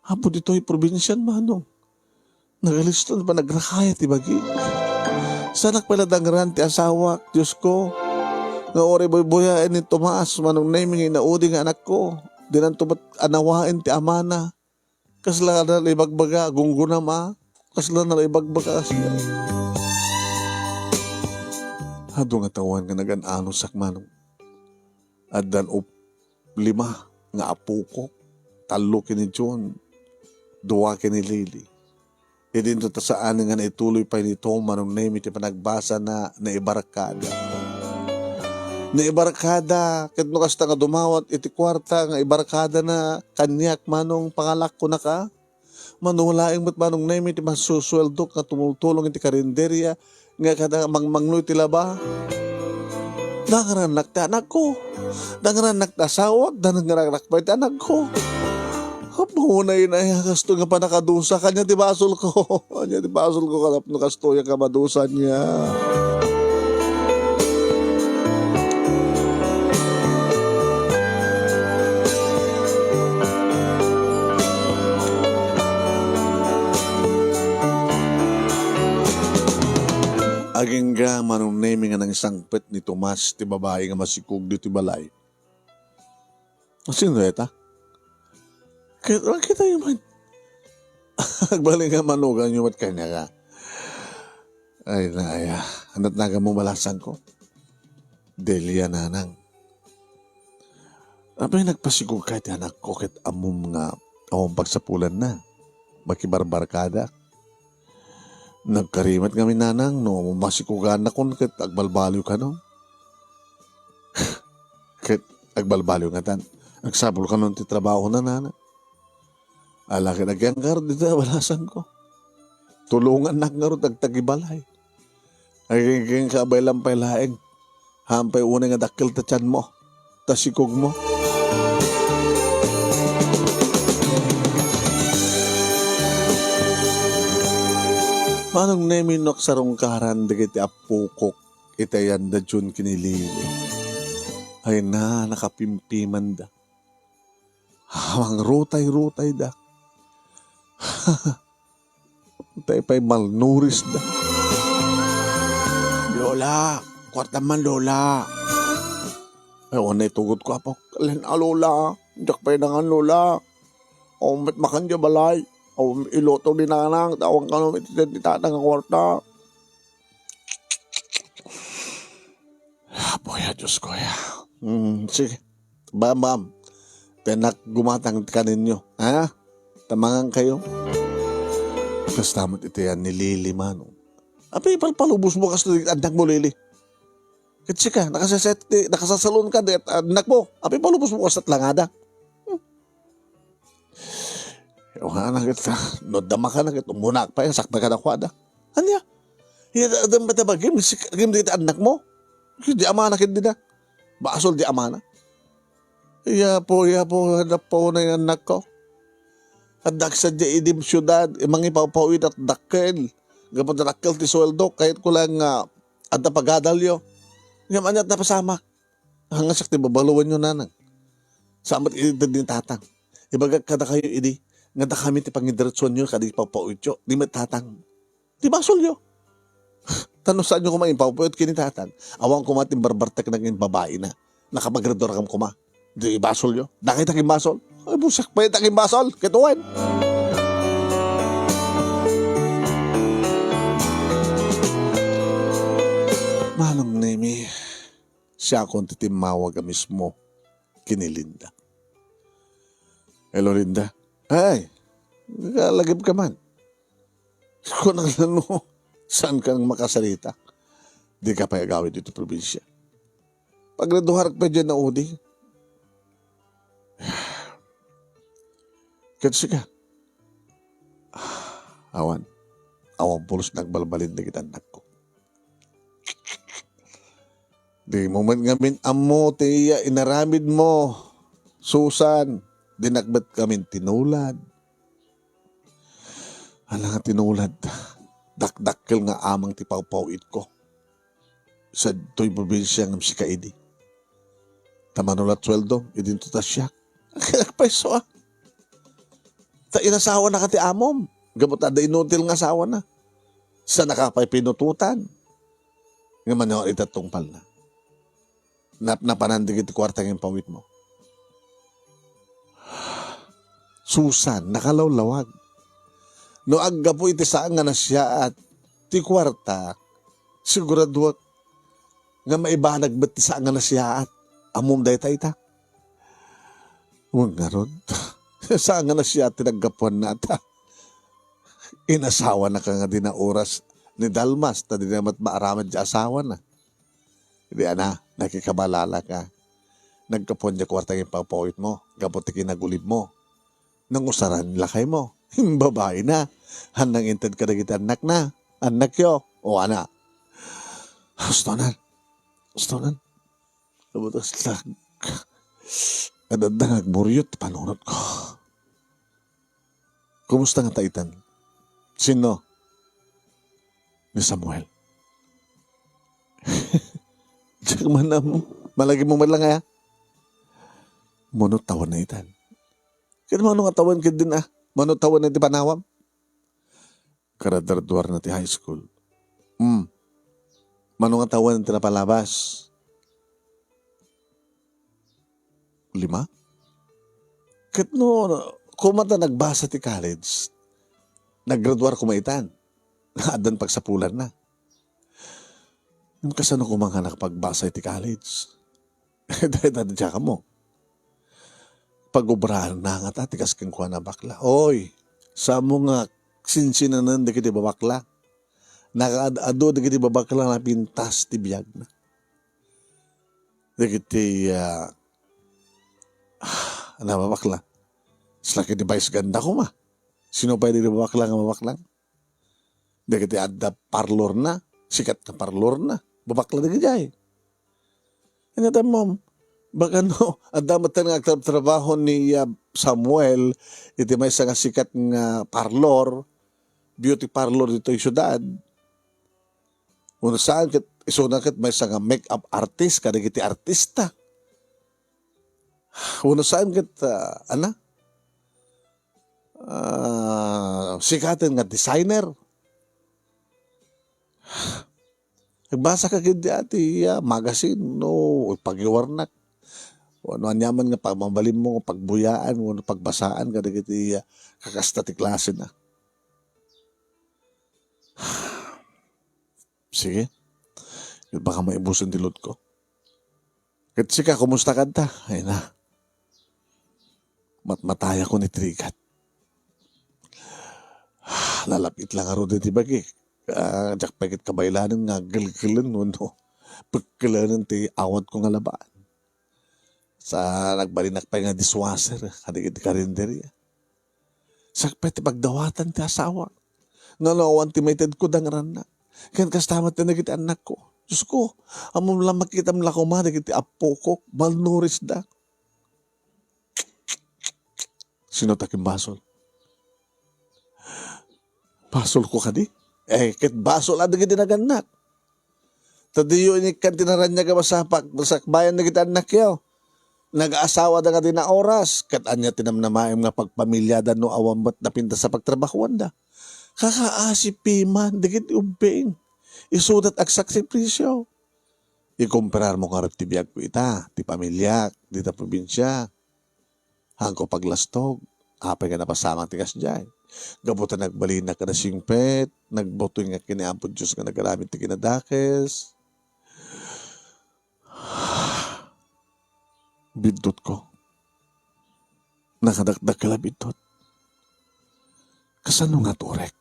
Apo, ditoy probinsian, Manong. Nagaliston panagrakaya ti bagi. Saanak pay la dangran ti asawak, Diosko, nga uray buybuyaen ni Tomas, Manong Nemi, nga inaudi nga anakko. Dinanto met anawaen ti amana. Kasla na la ibagbaga, gunggonam a. Kasla na la ibagbaga, kasla. Adu nga tawen nga nagan-anosak, Manong. Addan up-, lima nga apokok, tallo ken ni John, dua ken ni Lily. Idinto ta saan nga naituloy pay ni Tom, Manong Nemi, ti panagbasana, naibarkada. Naibarkada, ket no kasta nga dumawat iti kuarta nga ibarkadana kaniak, Manong, pangalak kunaka. Mano laeng met, Manong Nemi, ti masusueldok nga tumultulong iti karinderia nga kada mangmanglo iti laba. Dangrannak ti anakko. Dangrannak ti asawak, dangrannak pay ti anakko. Apo, nay, nay, kasto nga panakadusa, ania ti basolko? Ania ti basolko, ket tapno kastoyak a madusa nia? Agingga, Manong Nemi, nga nangsangpet ni Tomas ti babai nga masikog ditoy balay. Sino dayta? Ket, kitatayo man. Agbalin nga manuganyo met kaniaka. Ay, nay, a. Ania ti naganmo, balasangko? Delia, nanang. Apay, nagpasikogka iti anakko ket ammom nga awan pagsapulanna. Makibarbarkadak. Nagkarimet ngamin, nanang, no masikogannakon ket agbalbaliw kano. Ket agbalbaliw ngatan. Agsapul kano ti trabahona, nanang. Ala ket agyanggar dita, balasangko. Tulongannak ngarud agtagibalay. Agingga, abay lang pay laeng. Haan pay unay nga dakkel ta tianmo, ta sikogmo. Manong Nemi, no agsarungkaran dagiti appokok iti ayanda John ken ni Lily. Ay na, nakapimpimanda. Mangrutay-rutayda. Tay pay malnurisda. Lola, kuarta man, Lola. Ay, awan na itugod ko, apo. Len a, Lola. Diak pay nangan, Lola. Awan met makan dia balay. Awan iluto ni nanang. Awan kano met iti tata nga kuarta. Apo, Oy, a Dios ko, ya. Hmm, sige. Bam, bam. Ti annak gumatang kaninyo, ha? Tamangan kayo. Kasta met iti yan ni Lily, Manong. Apay, palpalubos mo kasta ti annak mo, Lily. Ket sika, nakasaset-, nakasasalon ka, di, annak mo. Apay, palubos mo kasta langada. Hmm. Ewan na ket, no adda makana ket, umunak pay, sakbay kadakuada. Ania? Iya, adda met a bagim, sik-, bagim dagiti annak mo. Di amana ket dida. Basol di amana. Iya po, iya po, adda po na yung anak ko. Adda sadiay idi siudad, mangipawpawid a dakkel. Gapu ta dakkel ti sueldo, kayatko lang nga adda pagadalyo. Ngem ania ti napasamak? Nga siak ti babaluenyo, nanang. Saan met iti ni tatang? Ibagak kadakayo idi, nga dakami ti pangidiretsuanyo kadi pawpawityo, ni met tatang. Ti basolyo. Ta no saanyo koma impawpawit ken ni tatang, awan koma ti barbartek na ken babaina. Nakapagradua kam koma. Di basolyo. Dakay ta ken basol. Ay, busak pa ta ken basol. Ket wen. Manong Nemi, siakon ti timmawag a mismo ken ni Linda. Hello, Linda. Ay, nakalagip ka man. Kunana no, saan ka nang makasarita? Di ka pay agawid iti probinsia. Pagradua ka pay diay naudi. Ket sika. Awan. Awan pulos nagbalbalin dagiti annakko. Di mo met ngamin ammo ti inaramid mo, Susan. Dinak met ngamin tinulad. Ala nga tinulad. Dakdakkel nga amang ti pawpawitko. Sadtoy probinsia ngem sika idi. Ta manulat sueldo, idinto ta siak. Nagpayso, ah. Ta inasawa na ka ti amom. Gapu ta adda inutil nga asawa na. Sa nakapay pinututan. Nga mano ita tungpal na. Napnapanan dagiti kuarta nga impawit mo. Susan, nakalawlawag. No aggapu iti saan nga nasiaat ti kuarta, siguraduak nga maibanag met ti saan nga nasiaat. Ammom dayta ita? Wen ngarud, saan nga nasiaat ti naggapuan nata? Inasawa na ka nga di na oras ni Dalmas, ta di na met maaramid ti asawa na. Di ana, nakikabalala ka. Naggapuan ti kuarta nga impawpawit mo, gapu ti kinagulib mo. Nangusaran lakay mo. Babai na. Han nanginted kadagiti annak na. Annakyo. O ana. Hustonan. Hustonan. Kabutas lang. Adadda nga agburyot ti panunot ko. Kumusta nga ta itan? Sino? Ni Samuel. Diak man ammo. Malagip mo man lang, aya? Mano tawen na itan? Ket mano nga tawen ket din, ah? Mano tawen na iti panawam? Karadradua na ti high school. Hmm. Mano nga tawen ti napalabas? Lima? Ket no, koma ta nagbasa ti college, naggraduar koma itan. Addan pagsapulan na. Ngem kasano koma nga nakapagbasa iti college? Dayta, diak ammo. Pagobraan na ngata ti kas kenkuana a bakla. Oy, saanmo nga sinsinanen dagiti babakla. Nakaad-adu dagiti babakla nga napintas ti biagna. Dagiti, ah, ah, na babakla. Sila ket ni Vice ganda koma. Sino pay dagiti babakla nga babakla? Dagiti adda parlor na, sikat nga parlor na. Babakla dagiti ay. Ania ta, ma'am? Baka no, adda met nga agtrabtrabaho ni, ah, Samuel iti maysa nga sikat nga parlor, beauty parlor ditoy siudad. Wenno saan ket, isuna ket maysa nga make-up artist kadagiti artista. Wenno saan ket, ah, ana? Ah, sikaten nga designer. Nagbasa ka ket di ati, ah, magazine, no, pagiwarnak. Wenno aniaman nga pagmabalinmo nga pagbuyaan, wenno pagbasaan kadagiti, ah, kakasta ti klase na. Sige. Baka maibusen ti load ko. Ket sika, kumusta kanta? Ay na. Matmatayakon iti rigat. Lalapit lang ngarud iti bagik. Ah, diak pay ket kabaylanen nga gelgelen wenno pekkelanen ti awatko nga labaan. Sa nagbalinak pay nga dishwasher kadagiti karinderia. Siak pay ti pagdawatan ti asawak. Ngano awan ti maitedko dangranna. Ken kasta met ti dagiti annakko. Diosko, ammom la makitam la koma dagiti appokok, malnourished da. Sino ta kimbasol? Basolko kadi? Eh, ket basol a dagiti nagannak. Ta diyo inikkan ti naraniag a masapak, masakbayan dagiti annakyo. Nagaasawada nga di naoras, ket ania ti namnamaem nga pagpamiliada no awan met napintas a pagtrabahoanda? Kakaasi piman dagiti ubbing. Isudat agsakripisio. Ikumpirarmo ngarud ti biagko ita, ti pamiliak, dita probinsia. Haanko paglastog, apay nga napasamak ti kasdiay. Gapu ta nagbalinak kada singpet, nagbutoy nga ken ni Apo Dios nga nagaramid ti kinadakes. Biddutko. Nakadakdakkel a biddut. Kasano nga turek?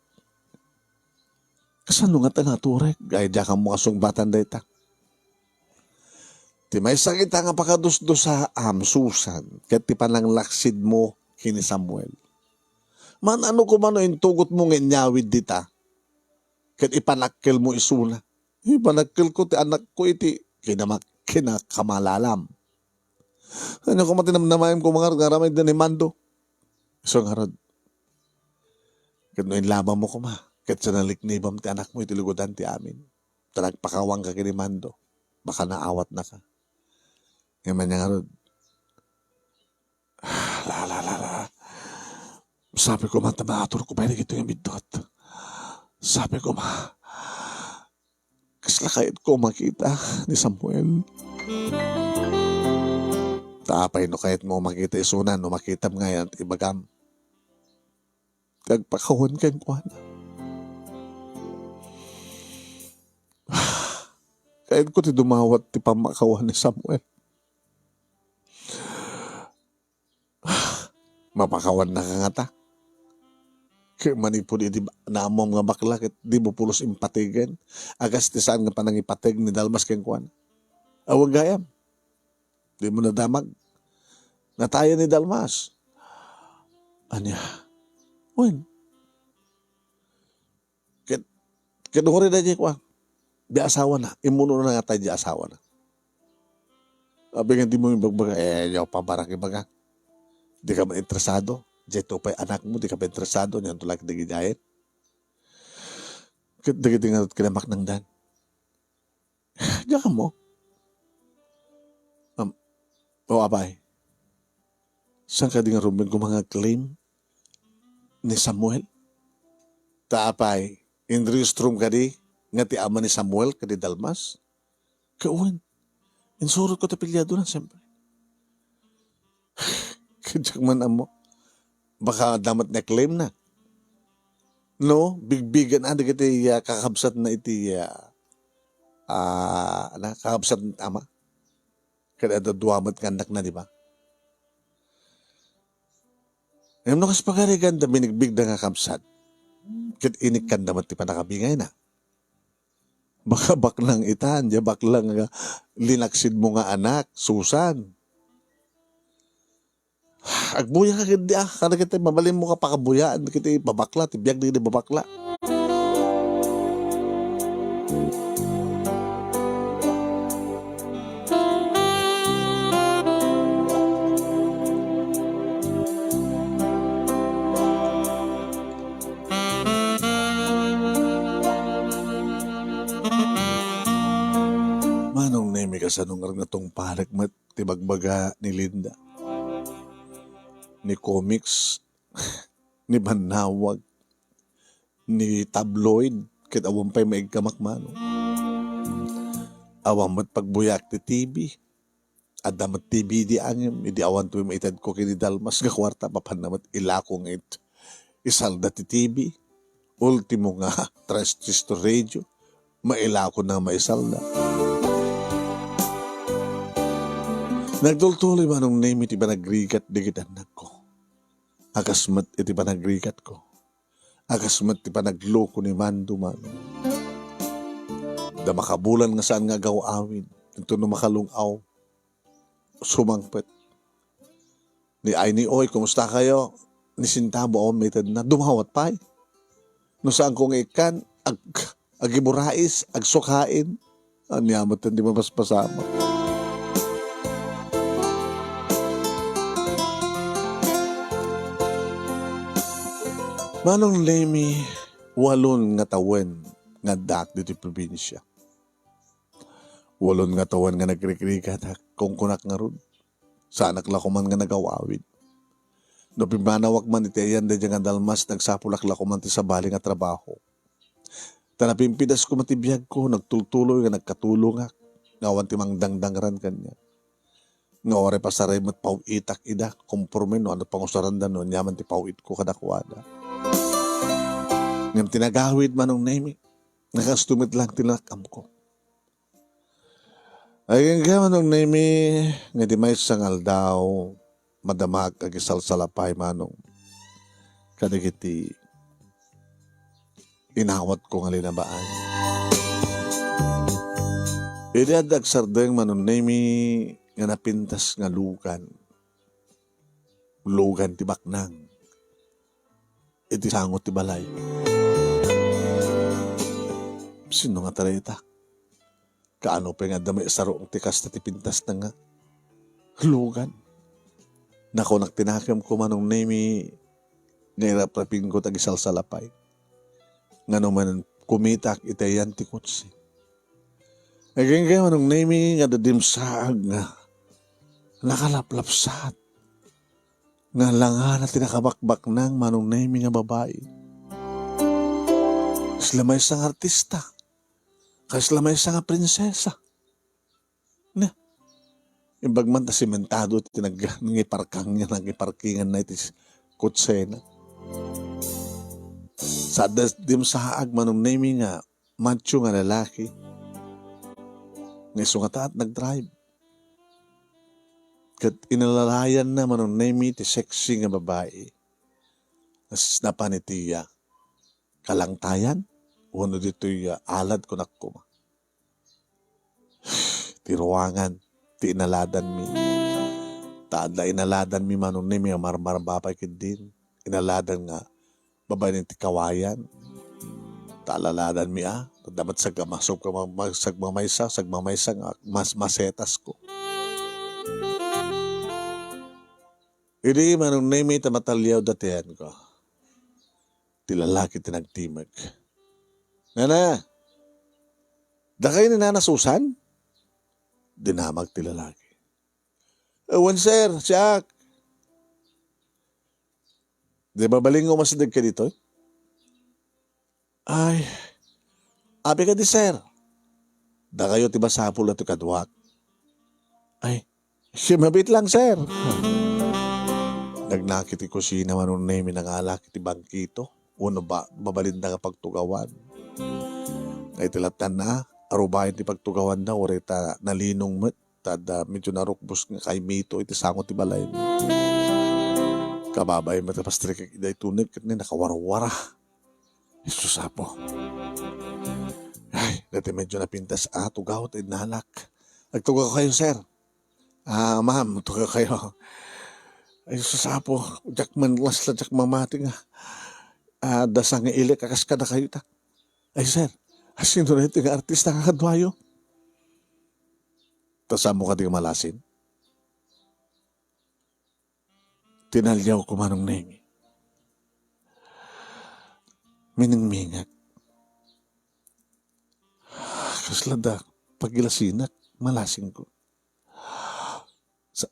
Kasano nga ta naturek? Ay, diak ammo a sungbatan dayta. Ti maysa ita nga pakadusdusaam, Susan, ket ti pananglaksidmo ken ni Samuel. Man-ano koma no intugotmo nga inyawid dita, ket ipanakkelmo isuna. Ipanakkelko ti anakko iti kinamak-, kinakamalalam. Ania koma ti namnamaem koma nga aramidda ni Mando? Isu ngarud, ket no inlabangmo koma, ket sa naliknibam ti anakmo iti lugodan ti amin, ta nagpakawanka ken ni Mando, baka naawatnaka. Ngem ania ngarud? La, la, la, la. Sapay koma ta maaturko pay dagitoy nga biddut. Sapay koma. Kasla kayatko makita ni Samuel. Ta apay no kayatmo makita isuna no makitam nga yan ti ibagam? Ti agpakawan kenkuana. Kayatko ti dumawat ti pammakawan ni Samuel. Mapakawannaka ngata? Ket manipud iti ba-, naammom nga bakla ket dimo pulos impategen, a kas ti saan nga panangipateg ni Dalmas kenkuana. Awan gayam. Dimo nadamag. Natayen ni Dalmas. Ania? Wen. Ket, ket uray daydiay kua, di asawana, immunona ngata di asawana. Apay nga dimo imbagbaga, eh, diak pabarak ibaga. Dika man interesado, diay to pay anakmo, dika pay interesado, nianto la ket dagidiay. Ket dagiti ngarud kinamaknangdan. Diak ammo. Am, o apay, saan kadi nga rumbeng koma nga claim ni Samuel? Ta apay, inrehistrom kadi nga ti ama ni Samuel kadi Dalmas? Ket wen, insurotko ti apelyadona, siempre. Ket diak man ammo. Baka adda met nga claim na. No, bigbigen a dagiti, ah, kakabsatna iti, ah, ah, na, kakabsat ama. Ket adda dua met nga annakna, di ba? Ngem no kas pagarigan da, binigbigda nga kabsat, ket inikkanda met ti pannakabingayna. Baka baknang itan, diay baklang nga linaksidmo nga anak, Susan. Agbuya ka ketdi, ah, kada kita mabalinmo nga pakabuyaan, kita babakla, ti biag dagiti babakla. Manong Nemi, kasano nga tungpalek met ti bagbaga ni Linda, ni comics, ni bannawag, ni tabloid, ket awan pay maikkamak, Manong. Awan met pagbuyaak ti T V. Adda met T V idi angem, idi awan toy maitedko ken ni Dalmas nga kuarta, mapanna met ilako nga it-, isalda ti T V. Ultimo nga transistor radio, mailako na maisalda. Nagtultuloy Manong Nemi ti panagrigat dagiti annakko. A kas met iti panagrigatko, a kas met ti panagloko ni Mando, Manong. Da makabulan nga saan nga agaw-awid. Inton no makalung-aw, sumangpet. Ni ay ni oy, kumusta kayo? Ni sintabo awan maitedna. Dumawat pay. No saanko nga ikkan, ag-, agiburais, agsukain. Ania met ti mapaspasamak. Manong Nemi, walon nga tawen nga addaak ditoy probinsia. Walon nga tawen nga nagrigrigatak, kunkunak ngarud. Saanak la koman nga nagaw-awid. No pimmanawak man iti ayan daydiay nga dalmas, nagsapulak la koman ti sabali nga trabaho. Ta napimpidas koma ti biagko, nagtultuloy nga nagkatulongak, nga awan ti mangdangdangran kaniak. Nga uray pasaray met paw-itak ida, komporme no ano pangusaranda no aniaman ti paw-itko kadakuada. Ngem ti nagawid Manong Nemi, nakasto met lang ti nanak-amko. Agingga Manong Nemi, nga di maysa nga aldaw, madamak agisalsalapay Manong kadagiti inawatko nga linabaan. Idi adda agsardeng Manong Nemi nga napintas nga lugan, lugan ti baknang iti sango ti balay. Sino nga ta dayta? Kaano pay nga adda maisaro ti kasta ti pintasna nga lugan? Nakunak ti nakemko Manong Nemi nga iraprapingko ti agisalsalapay. Ngano man kumitak iti ayan ti kotse. Agingga Manong Nemi nga adda dimsaag nga nakalaplapsat nga langana ti nakabakbaknang Manong Nemi nga babai. Kasla maysa nga artista. Kasla maysa nga prinsesa. Na, imbag man ta simentado ti nag-, nangiparkang-, nangiparkinganna iti s-, kotsena. Sa adda dimsaag Manong Nemi nga macho nga lalaki nga isu nga taat nagdrive. Ket inalalayanna Manong Nemi ti sexy nga babai. Nas-, napan iti, ah, kalangtayan, wenno ditoy, ah, alad kunak koma. Ti ruangan, ti inaladanmi. Ta adda inaladanmi Manong Nemi nga marmarba pay ketdin. Inaladan nga babaen ti kawayan. Ta alaladanmi, ah, adda met sagma-, sagma-, sagmamaysa, sagmamaysa nga mas-, masetasko. Idi Manong Nemi ta mataliaw datayan ko. Ti lalaki ti nagtimek. "Nana, dakayo ni Nana Susan?" Dinamag ti lalaki. "Wen, sir, siak." "Di mabalingo masideg ka ditoy?" "Ay, abi kadi, sir. Dakayo ti masapul a ti kaduak." "Ay, simabit lang, sir." Nagnaki ti kusina Manong Nemi nangalak iti bangkito. Wenno ba-, babalinda nga pagtugawan. Ay, ti lattan na, arubayan ti pagtugawan na, uray ta nalinong met. Ta adda medyo narukbos nga kaimito iti sango ti balay. Kababain met a pastrikek daytoy ket ni nakawarwara. Jesus Apo. Ay, dati medyo napintas a tugaw ta innalak. "Agtugaw kayo, sir." "Ah, ma'am, tugaw kayo." Ay, Jesus Apo, diak man lasla, diak mamati nga, ah, adda sangaili a kas kadakayo ta. Ay, sir, asino daytoy nga artista nga kaduayo? Ta saan mo kadi nga malasin? Tinaliaw ko Manong Nemi. Miningmingak. Kasla da pagilasinak, malasingko. Sa-,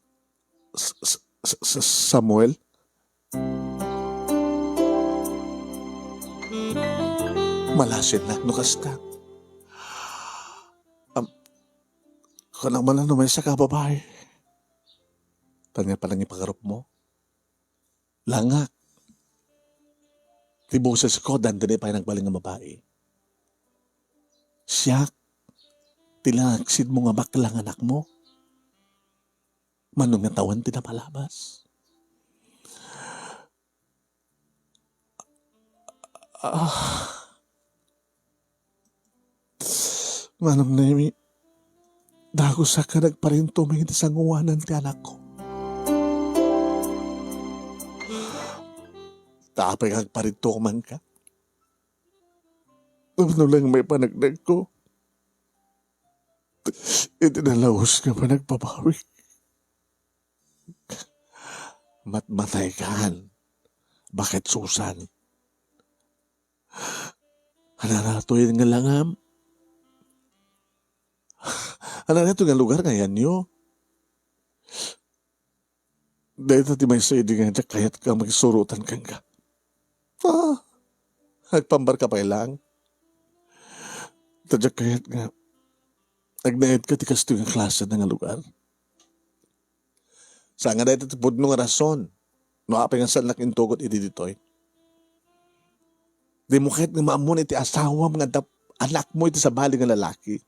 sa-, sa-, sa-, sa-, Samuel? Malasinnak no kasta. Am, kunak man no maysa ka babai. Tanya pa lang ipagarupmo. Langak. Ti bosesko, dandani pay nagbalin nga babai. Siak, ti langaksidmo nga bakla nga anakmo. Mano nga tawen ti napalabas. Ah. Manong Nemi, dagusak nga nagparinto mi iti sanguanan ti anakko. Ta apay nga agparinto man ka? Tapno lang may panagdagko iti nalaus nga panagbabawi. Matmatay kan, Baket Susan. Ananatoy nga langam? Ananatoy nga lugar nga ayanyo? Dayta ti maysa idi nga diak kayat nga makisurotan kenka. Ah, agpambar ka pay lang. Ta diak kayat nga agnaed ka ti kastoy nga klase nga lugar. Saan nga dayta ti pudno nga rason no apay nga saannak intugot iti ditoy. Dimo kayat nga maammoan iti asawam nga adda anakmo iti sabali nga lalaki.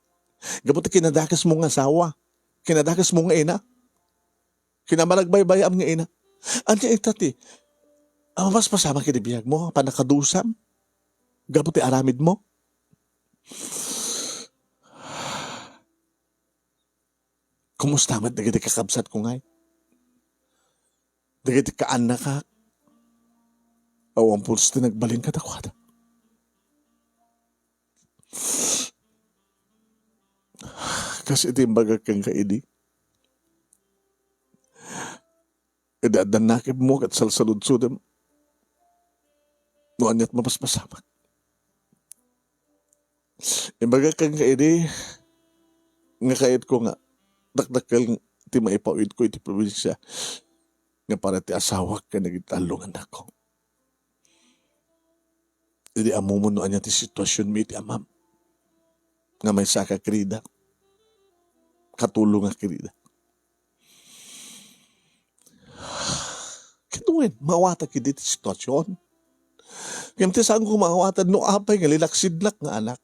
Gapu ti kinadakesmo nga asawa, kinadakesmo nga ina, kinamanagbaybay-am nga ina. Ania ita ti a mapaspasamak iti biagmo, pannakadusam, gapu ti aramidmo? Kumusta met dagiti kakabsatko ngay? Dagiti kaannakak? Awan pulos ti nagbalin kadakuada. Kas iti imbagak kenka idi, idi adda nakemmo ket salsaludsodem no aniat mapaspasamak. Imbagak kenka idi nga kayatko nga dakdakkel ti maipawidko iti probinsia nga para ti asawak ken dagiti tallo nga annakko. Idi ammom no ania ti situasionmi iti amam, nga maysaka ket rida, katulongak ket rida. Ket wen, maawatak iti situasion. Ngem ti saanko maawatan no apay nga linaksidnak nga anak.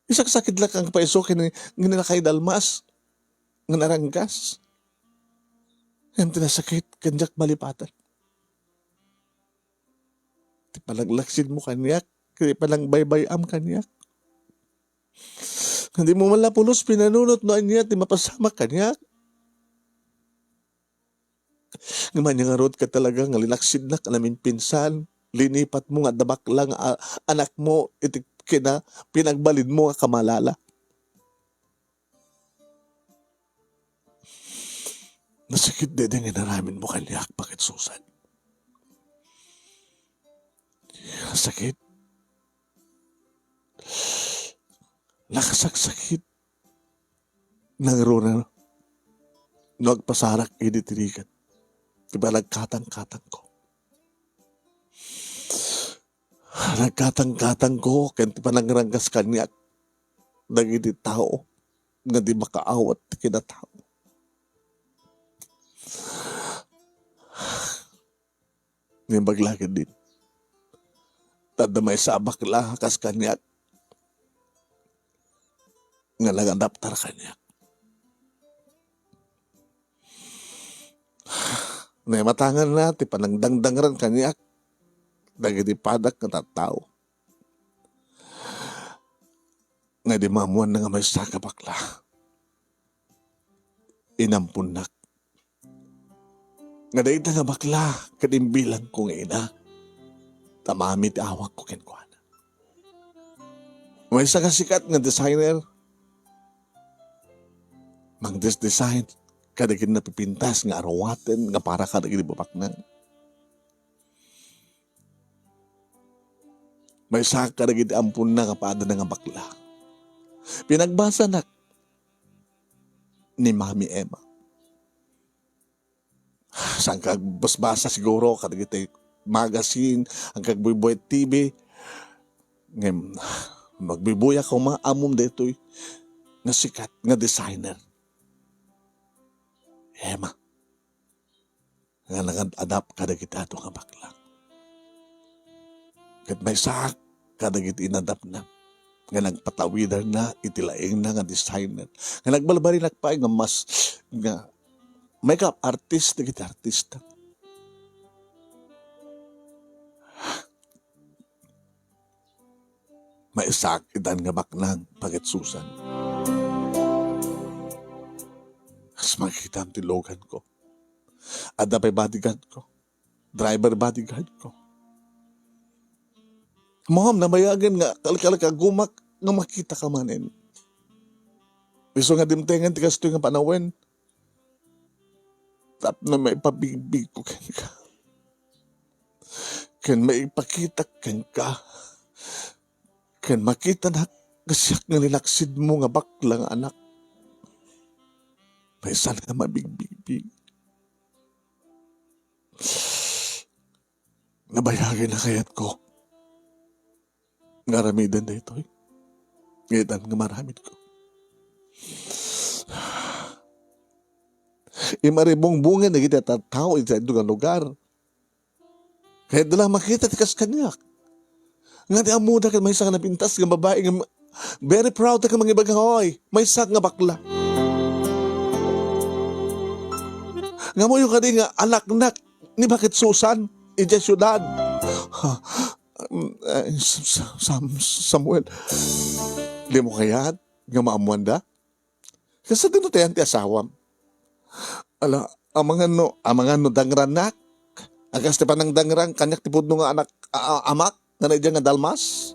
Isaksakit la kang paiso ken, ken nakaidalmas nga naranggas. Ngem ti nasakit, ken diak malipatan ti panaglaksidmo kaniak, ti panangbaybay-am kaniak. Dimo man la pulos pinanunot no ania ti mapasamak kaniak. Ngem ania ngarud ket talaga nga linaksidnak a naminpinsan, linipatmo nga adda bakla nga a-, anakmo iti kina-, pinagbalinmo nga kamalala. Nasakit daydi nga inaramidmo kaniak, Baket Susan. Nasakit. Nakasaksakit. Nangruna no agpasarak idi ti rigat ti panagkatangkatangko. Nagkatangkatangko ken ti panangranggas kaniak dagiti tao nga di makaawat ti kinatao. Naimbag la ketdin. Ta adda maysa a bakla kas kaniak nga nangadaptar kaniak. Naimatanganna ti panangdangdangran kaniak dagiti padak nga tattao. Nga idi maammoanna nga maysa nga bakla, inamponnak nga dayta nga bakla ket imbilangko nga ina, ta mami ti awakko kenkuana. Maysa nga sikat nga designer, mangdesdesign kadagiti napipintas nga aruaten nga para kadagiti babaknang. Maysa kadagiti amponna nga padana nga bakla. Pinagbasanak ni Mami Emma. Saan ka agbasbasa siguro kadagiti magazine, agkagbuybuy T V. Ngem, magbuybuyak koma, ammom daytoy nga sikat nga designer. Emma. Nga nangadap kadagiti adu nga bakla. Ket maysaak kadagiti inadapna. nga nagpatawidanna iti laingna nga designer, nga nagbalbalinak pay nga mas, nga makeup artist dagiti artista. Maisaak itan nga baknang pakitsusan. Kas makitam ti loganko. Adda pay bodyguardko. Driver bodyguardko. Mom, nabayagen nga kalkalkagumak nga makitaka manen. Isu nga dimtengen ti kastoy nga panawen. Tapno maipabigbigko kenka. Ken maipakitak kenka. Ken makitanak nga siak nga linaksidmo nga bakla nga anak. Maysa nga mabigbigbi. Nabayagen a kayatko nga aramiden daytoy. Nga itan nga maramidko. Imaribungbongen dagiti tattao iti adu nga lugar. Kayatda la makita ti kas kaniak. Nga ti ammoda ket maysa nga napintas nga babai nga ma-, very proud nga mangibaga, "Hoy, maysa nga bakla." Nga ammoyo kadi nga anaknak ni Bakit Susan, idiay siudad. Ha, mm, eh, Sam-, Sam-, Samuel, dimo kayat nga maammoanda? Kasano ti ayan ti asawam? Ala, amangan no, amangan no dangrannak? Akas ti panangdangrang kaniak ti pudno nga anak, a-, a-, amak, nga naidiay nga dalmas?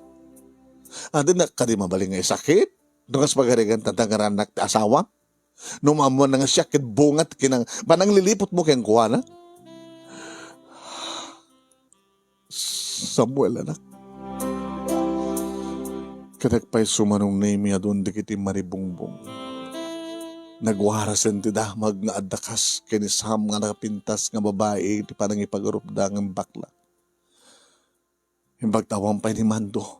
Adda kadi mabalin nga isakit? No kas pagarigan ta dangrannak ti asawam? No maammoanna nga siak ket bunga ti kinang-, panangliliputmo kenkuana? Samuel, anak. Kaniak pay sumanong Nemi adun dagiti maribungbong. Nagwarasen ti damag nga adda kas ken ni Sam nga nakapintas nga babai ti panangipagarupda ngem bakla. Imbag ta awan pay ni Mando.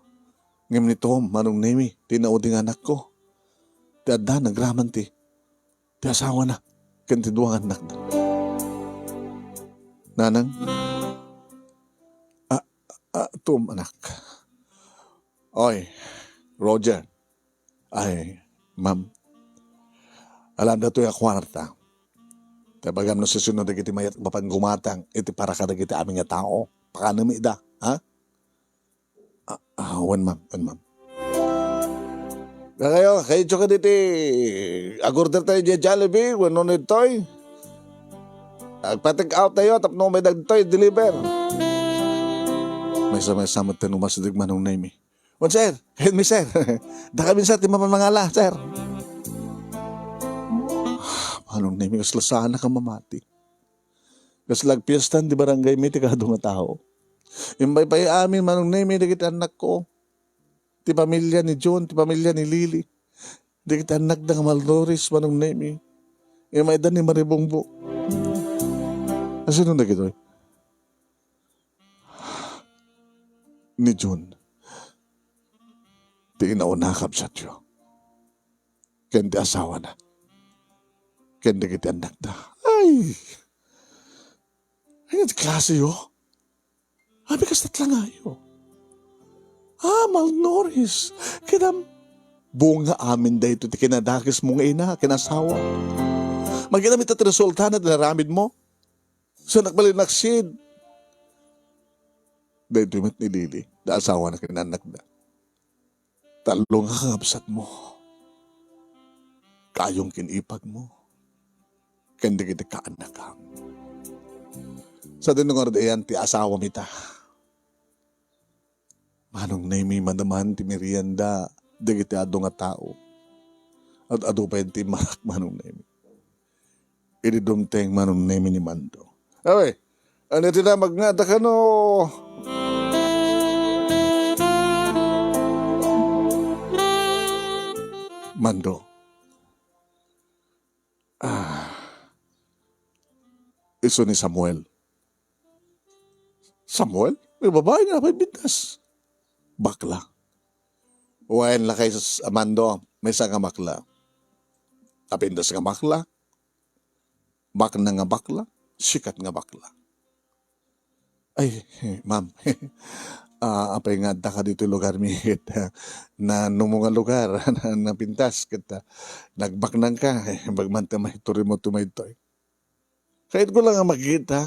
Ngem ni Tom, Manong Nemi, ti naudi nga anakko. Ti adda nagraman ti, ti asawana, ken ti dua nga annakda. Nanang, a, a, Tom, anak. Oy, Roger. Ay, ma'am. Alam datoy a kuarta. Ta ibagam no sisino dagiti mayat mapan gumatang iti para kadagiti amin nga tao. Pakanami ida, ha? Ah, ah, wen, ma'am. Wen, ma'am. Kakayo, kayo ka diti, agorder tayo di Jollibee, wenno ditoy. Agpa-take out tayo, tapno may dagtoy, deliver. Maysa-maysa met ti numas di Manong Nemi. Wen, sir. Kayo mi, sir. Dakamin, sir, ti mapan mangala, sir. Manong Nemi, kasla saan a mamati. Kasla agpiestan di barangay mi ti kado nga tao. Imbay pay amin, Manong Nemi, dagiti annakko. Ti pamilya ni John, ti pamilya ni Lily. Dagiti annakda nga malnourished, Manong Nemi. Imaydan ni Maribongbo. Asino dagitoy? Ni John. Ti inauna, kabsatyo. Ken ti asawana. Ken dagiti annakda. Ay! Ay, ti klase yo? Abi, kasta ti langayo. Ah, malnourished. Kidam, bunga amin dayto ti kinadakesmo nga ina, ken asawa. Makita mi ta ti resulta na ti naramid mo. Sa nakbalinaksid. Daytoy met ni Lily, da asawa na ken annakda. Tallo nga kakabsat mo. Kayong kin ipag mo. Ken dagiti kaannakam. Sa dinungardian ti asawa mi ta. Manong Nemi, madaman ti merienda dagiti adu nga tao. Ad-adu pay ti marak, Manong Nemi. Idi dumteng Manong Nemi ni Mando. Awe, ano ti damag nga da kano? Mando. Ah. Isu ni Samuel. Samuel? May babae nga napay bintas. Bakla. Wen, lakay, s-, Mando, maysa nga bakla. Napintas nga bakla. Bakna nga bakla. Sikat nga bakla. Ay, ma'am. Ah, apay nga adda ka ditoy lugar mi ket, ah, naanum mo nga lugar, na, napintas ket, ah, nagbaknang ka, eh, bagman ta maituray mo tumaytoy. Kayatko lang nga makita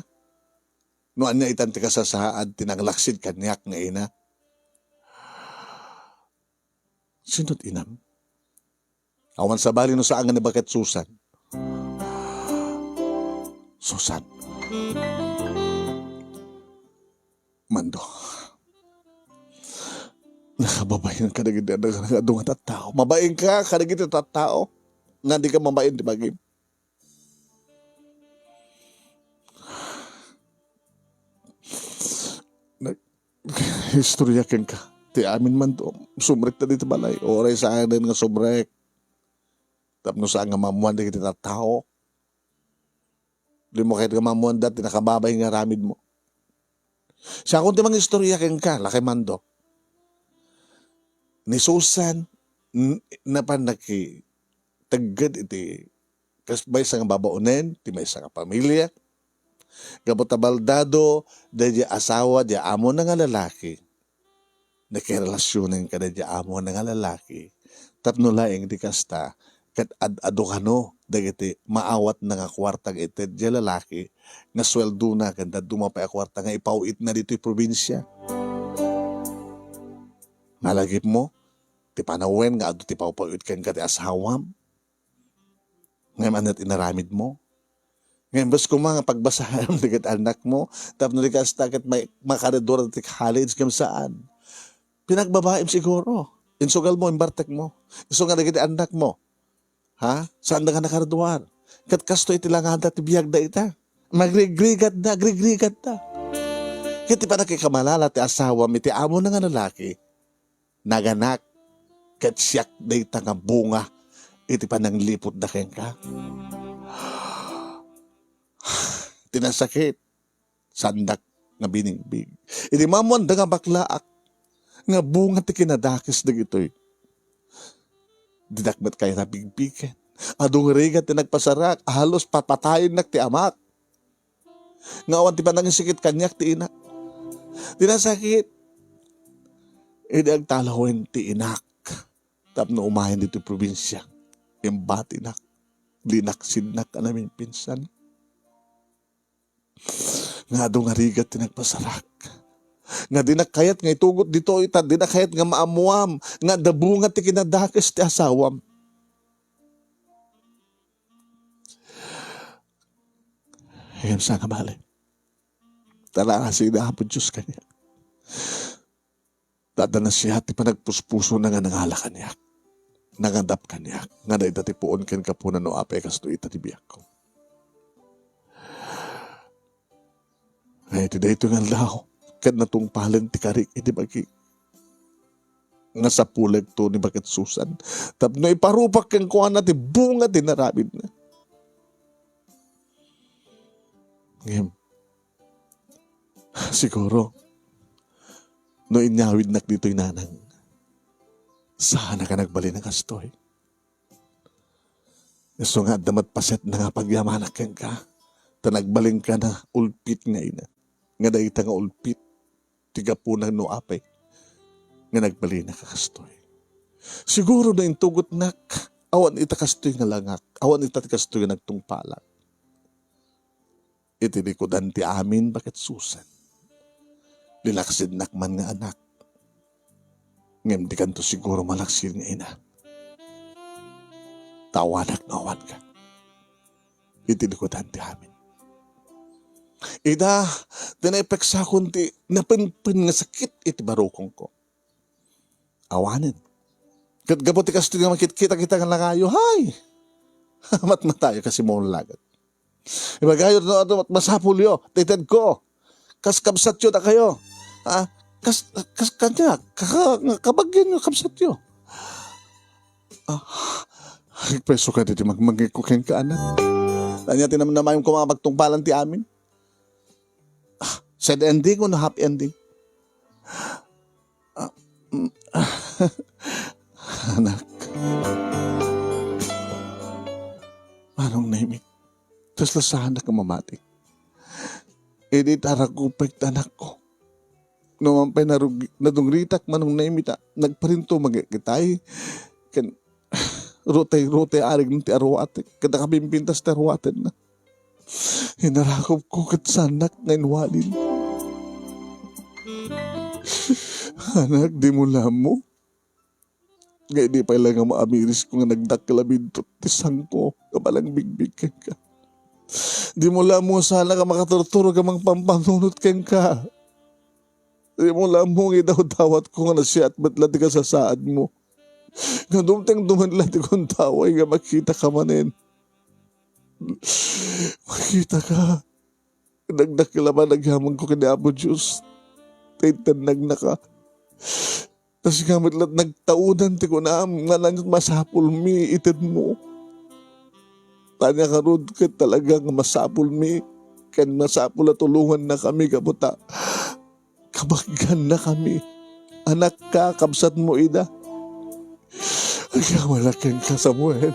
no ania itan ti kasasaad ti nanglaksid kaniak nga ina. Sino't inam? Awan sabali no saan nga ni Baket Susan. Susan. Mando. Nakababain ka dagiti adu nga tattao. Mabain ka kadagiti tattao nga di ka mabain ti bagim. Nag-, istorya kenka. Ti amin man to. Sumrek ta diti balay. Uray saanen nga sumrek. Tapno saan nga maammuan dagiti tattao. Di mo kayat nga maammuan dati nakababay nga aramid mo. Siakon ti mangistorya kenka, lakay Mando. Ni Susan, n-, napan nakitegged iti kas maysa nga babaonen, ti maysa nga pamilia. Gapu ta baldado, daydi asawa, di amo na nga lalaki. Nakirelasionen kada di amo na nga lalaki. Tapno laeng di kasta, ket ad-adu kano dagiti maawatna nga kuarta nga ited di lalaki nga sueldona ken dadduma pay a kuarta nga ipaw-itna ditoy probinsia. Nalagipmo ti panawen nga adu ti pawpaw-it kenka ti asawam? Ngem ania ti inaramidmo? Ngem bes koma nga pagbasaem dagiti annakmo, tapno di kasta ket may-, makaredua ti college ngem saan. Pinagbabaim siguro. Insugalmo, imbartekmo. Isu nga dagiti annakmo. Ha? Saanda nga nakaredua. Ket kastoy iti langada ti biagda ita. Magrigrigatda, agrigrigatda. Ket ti pannakikamalala ti asawam iti amona nga lalaki, naganak, ket siak dayta nga bunga iti panangliputda kenka. Ti nasakit, saandak nga binigbig. Iti maammoanda nga baklaak, nga bunga ti kinadakes dagitoy. Dinak met kayat a bigbigen. Adu nga rigat ti nagpasarak, halos papatayennak ti amak. Nga awan ti panangisikit kaniak ti inak. Ti nasakit, idi agtalawen ti inak tapno umayen ditoy probinsia, imbatinak, linaksidnak a naminpinsan. Nga adu nga rigat ti nagpasarak. Nga dinak kayat nga itugot ditoy, ta dinak kayat nga maammuam nga adda bunga ti kinadakes ti asawam. Ngem saan nga bale? Talaasi ni Apo Dios kaniak. Adda nasia ti panagpuspusona nga nangala kaniak. Nangadap kaniak. Nga dayta ti puon ken gapuna no apay kastoy ita ti biagko. Nga iti daytoy nga aldaw, ket natungpalen ti karik iti bagi nga sapulegto ni Baket Susan tapno iparupak kenkuana ti bunga ti inaramidna. Ngem, siguro, no inyawidnak ditoy nanang, saanak a nagbalin a kastoy. Isu nga adda met paset nga pagyamanak kenka, ta nagbalinka na ulpit nga ina, nga dayta nga ulpit ti gapuna no apay nga nagbalinak a kastoy. Siguro no intugotnak, awan ita kastoy nga langak, awan ita ti kastoy nga nagtungpalak. Iti likudan ti amin, Baket Susan, linaksidnak man nga anak. Ngem dikanto siguro malaksid nga ina. Ta awanak no awanka. Iti likudan ti amin. Ida, ti naipeksakon ti napenpen nga sakit iti barukongko. Awanen. Ket gapu ti kastoy nga makitkita kita nga nangayo, hay! Matmatayo kasi mo lagat. Ibagayo no adu masapulyo, ti tedko. Kas kabsatyo dakayo. Ha? Kas, kas kanya, kaka-, kabagyan nyo, kabsatyo. Ah, agpreso ka diti magmangikko kenka, anak. Ania ti namnamaem ko nga pagtungpalan ti amin? Ah, sad ending o no happy ending? Ah, mm, anak. Manong Nemi, tas lasanak nga mamati. Idi taragupek ti anakko. No man pay narug-, nadungritak, Manong Nemi, ta nagparinto magkitay. Ken rutay-rutay arigna ti aruatek. Ket nakabimbintas ti aruatenna. Inarakupko ket saannak nga inwalin. Anak, dimo la ammo nga idi pay la nga maamirisko nga nagdakkel a bidrot ti sangko nga panangbigbig kenka. Dimo la ammo nga saanak a makaturturog a mangpampanunot kenka. Dimo la ammo nga idawdawatko nga nasiat met la ti kasasaadmo. Nga dumteng duman la ti gundaway nga makitaka manen. Makitaka. Nagdakkel a panagyamanko ken ni Apo Dios. Ta intennagnaka. Ta sika met la nagtaudan ti kunam, nga nagmasapulmi itedmo. Ania ngarud ket talaga nga masapulmi, ken masapul a tulongannakami gapu ta kabagiannakami. Anakka, kabsatmo ida. Agyamanak kenka, Samuel.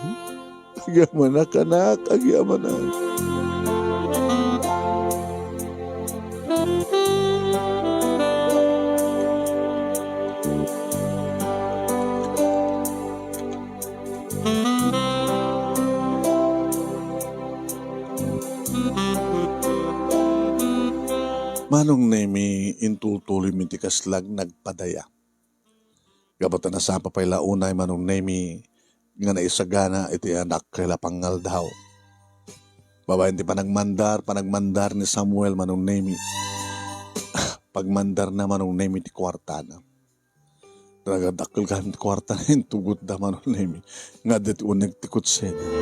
Agyamanak, anak, agyamanak. Manong Nemi, intutuloymi ti kasla nga nagpadaya. Gapu ta nasapa pay la unay, Manong Nemi, nga naisagana iti anak ken la pangaldaw. Babaen ti panagmandar, panagmandar ni Samuel, Manong Nemi. Pagmandarna, Manong Nemi, ti kuartana. Talaga dakkel gayam ti kuarta nga intugotda, Manong Nemi, nga adda ti uneg ti kutsena.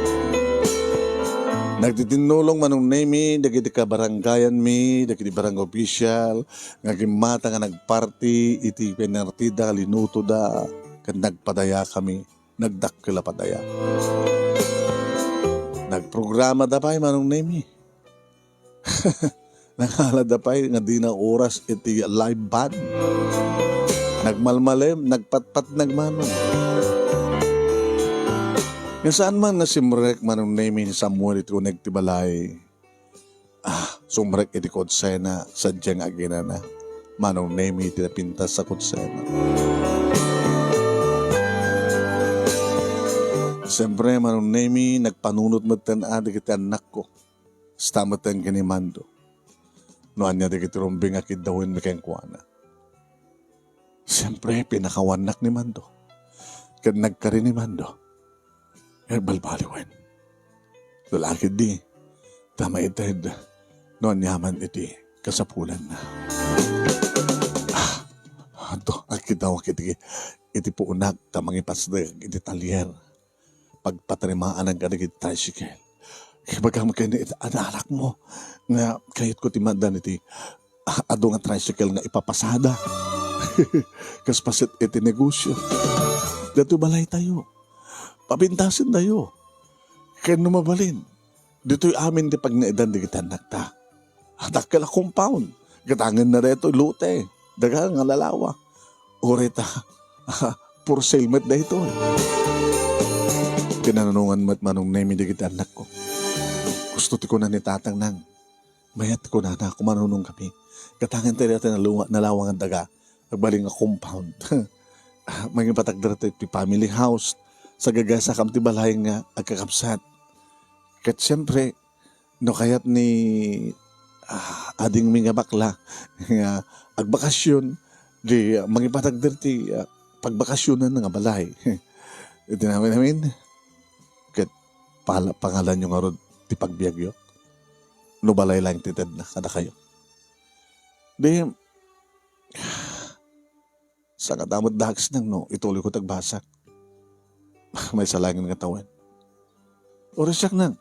Nagtitinnulong, Manong Nemi, dagiti kabarangayanmi, dagiti barangay official, nga gimmata nga nagparti iti pinartida, linutoda, ket nagpadayakami, nagdakkel a padaya. Nagprogramada pay, Manong Nemi. Nangalada pay nga dina oras iti live band. Nagmalmalem, nagpatpat, nagmano. Nga saan man nga simrek, Manong Nemi, ni Samuel iti uneg ti balay. Ah, sumrek iti kutsena, sadiay nga aginana. Manong Nemi ti napintas a kutsena. Siyempre, Manong Nemi, nagpanunot metten a dagiti annakko. Kasta metten ken ni Mando. No ania dagiti rumbeng a kiddawenmi kenkuana. Siyempre, pinakawannak ni Mando. Ket nagkari ni Mando. Agbalbaliwen. Lalaki di, ta maited no aniaman iti kasapulanna. Ah, adto, agkiddawak iti, iti puonak ta mangipasdek iti talyer. Pagpatrimaan kadagiti tricycle. Ibagam ken iti anakmo nga kayatko ti maaddan iti, ah, adu nga tricycle nga ipapasada. Kas paset iti negosyo. Datoy balaytayo. Papintasendayo. Ken no mabalin, ditoy amin ti pagnaedan dagiti annakta. Dakkel a compound. Gatangenna daytoy lote. Daga nga lalawa. Uray ta, for sale met daytoy. Kinananungan met Manong Nemi dagiti annakko. Gusto ti kuna ni tatang nang. Mayat ti kunana, kumanunong kami. Gatangen tayo daytoy nalawa-, nalawa nga daga. Agbalin nga compound. Mangipatakder tayo ti family house. Sagagasa kam ti balay nga agkakabsat. Ket siyempre, no kayat ni, ah, adingmi nga bakla nga agbakasyon, di, ah, mangipatakder ti, ah, pagbakasyonan nga balay. Iti namin-amin, ket pala-, pangalanyo ngarud ti pagbiagyo. No balay laeng ti tedna kadakayo. Di, sangkatamet dakes nang no, ituloy ko tagbasa. Maysa laeng nga tawen. Uray siak nang.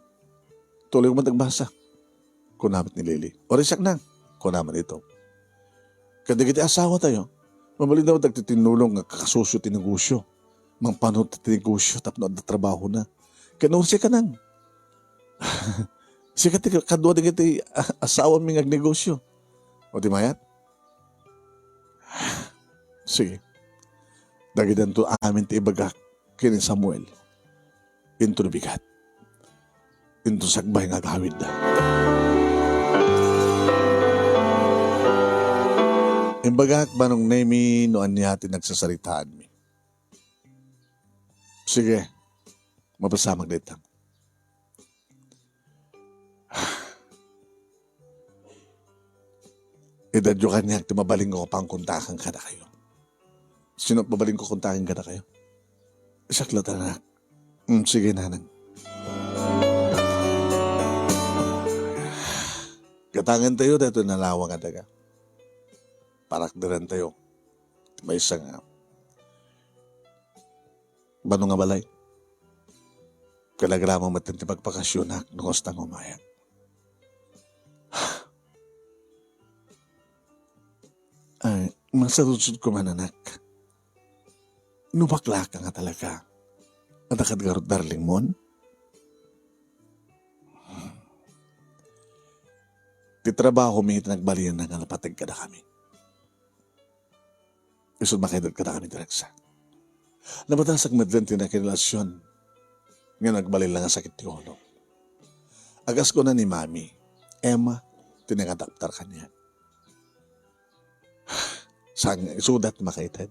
Tuloy ko man tagbasa. Kuna met ni Lily. Uray siak nang. Kuna met ito. Kadagiti asawa tayo, mabalin daw dagiti tinnulong nga kakasosyo ti negosyo. Mangpanunot ti negosyo tapno adda trabahona. Ken uray siak nang. Sika ti kadua dagiti, ah, asawami nga agnegosyo. O di mayat? Sige. Dagidanto amin ti ibagak ken ni Samuel. Inton bigat. Inton sakbay nga agawidda. Imbagak, Manong Nemi, no ania ti nagsasaritaanmi. Sige, mapasamak dita. Itedyo kaniak ti mabalinko a pangkontaken kadakayo. Sino mabalinko kontaken kadakayo? Siak latta, anak. Mm, sige, nanang. Gatangentayo daytoy a lawang a daga. Parakderentayo. Maysa nga bano nga balay. Kalagramam met ti pagpakasionak no kasta nga umayak. Ay, masaludsod ko man, anak. No baklaka nga talaga, adda kad garud darlingmon? Ti trabahomi iti nagbalinna nga napateg kadakami. Isut' makaited kadakami ti ragsak. Nabatasak met laeng ti nakirelasyon nga nagbalin la nga sakit ti ulo. A kas kuna ni Mami, Emma ti nangadaptar kaniak. Saan nga isuda ti makaited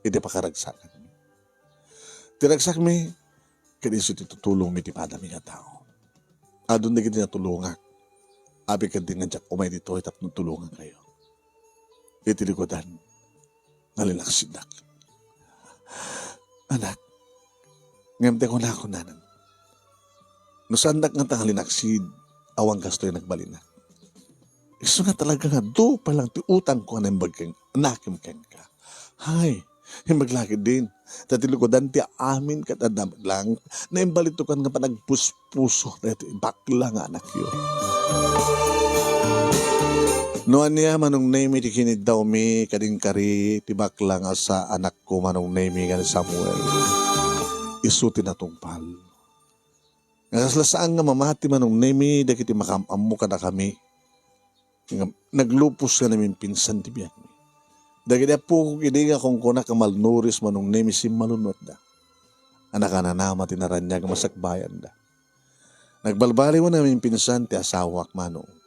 iti pakaragsakanmi. Ti ragsakmi, ket isu ti tutulongmi iti padami nga tao. Adun dagiti natulongak. Apay ketdi nga diak umay ditoy tapno tulongankayo. Iti likudan, nalinaksidnak. Anak, ngem ti kunakon, nanang, no saandak ngata nga linaksid, awan kastoy nagbalina. Isu nga talaga nga adu pay lang ti utangko a naimbag ken, nakim kenka. Hay, imbag la ketdin, ta ti likudan ti amin ket adda met lang naimbalitokon nga panagpuspuso daytoy bakla nga anakyo. No ania, Manong Nemi, ti kiniddawmi, kadi inkari ti bakla nga sa anakko, Manong Nemi, nga ni Samuel. Isu ti natungpal. Nga kasla saan nga mamati, Manong Nemi, dagiti makaam-ammo kadakami. Nga naglupos nga namimpinsan ti biagmi. Dagiti appokok idi nga kunkunak a malnourished, Manong Nemi, simmalunotda. A nakananama ti naraniag a masakbayanda. Nagbalbaliw a namimpinsan ti asawak, Manong.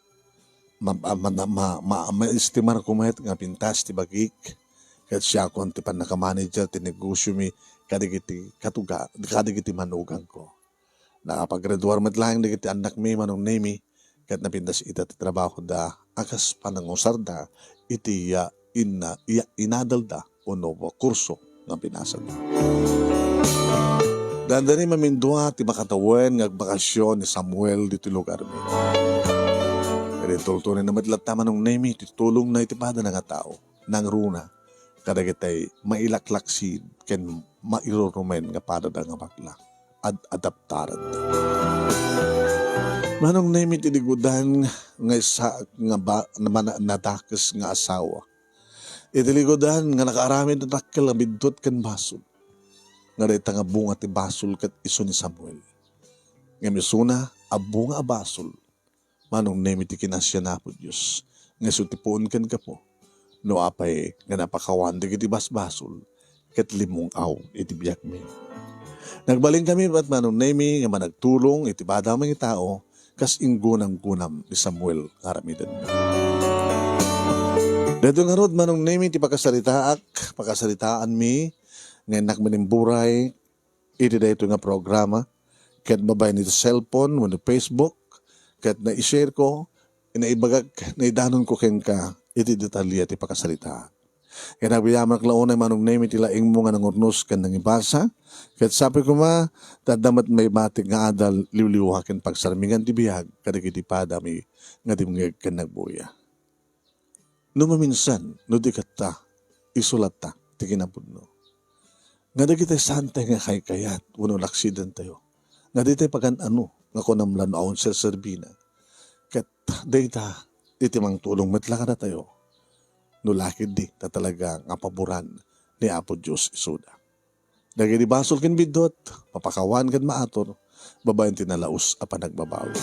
Ma-, ma-, ma-, ma-, ma-, maestimarko met nga pintas ti bagik, ket siakon ti pannaka-manager ti negosiomi kadagiti katuga-, kadagiti manugangko. Nakapagraduar met laeng dagiti annakmi, Manong Nemi, ket napintas ida ti trabahoda a kas panangusarda iti ya-, inna-, ya-, inadalda wenno kurso nga binasada. Dandani mamindua ti makatawen nga agbakasyon ni Samuel ditoy lugarmi. Ket intultuenna met latta, Manong Nemi, ti tulongna iti padana nga tao. Nangruna kadagiti mailaklaksid ken mairurumen nga padada nga bakla. Ad-adaptaranda. Manong Nemi, ti likudan nga isa nga ba-, na-, nadakes nga asawa. Iti likudan nga nakaaramid ti dakkel a biddut ken basol. Nga dayta nga bunga ti basol ket isu ni Samuel. Ngem isuna a bunga a basol, Manong Nemi, ti kinasian Apo Dios nga isu ti puon ken gapu. No apay nga napakawan dagiti basbasol ket limung-aw iti biagmi. Nagbalinkami met, Manong Nemi, nga managtulong iti padami nga tao kas inggunam-gunam ni Samuel nga aramidenmi. Daytoy ngarud, Manong Nemi, ti pakasaritaak, pakasaritaanmi nga innak manimburay iti daytoy nga programa, ket babaen iti cellphone wenno Facebook, ket nai-share ko, naibagak, naidanonko kenka iti detalye ti pakasaritaan. Ket agyamanak la unay, Manong Nemi, ti laingmo nga nangurnos ken nangibasa, ket sapay koma, ta adda met maibatik nga adal, liwliwa ken pagsarmingan ti biag kadagiti padami nga dimngeg ken nagbuya. No maminsan, no di kasta, isu latta ti kinapudno. Nga dagiti saantay nga kaykayat wenno laksidentayo, nga ditay pagan-ano nga kunam la no awan serserbina, ket dayta iti mangtulong met la kadatayo, no la ketdi ta talaga nga paboran ni Apo Dios isuda. Dagiti basol ken biddut, mapakawan ken maatur, babaen ti nalaus a panagbabawi.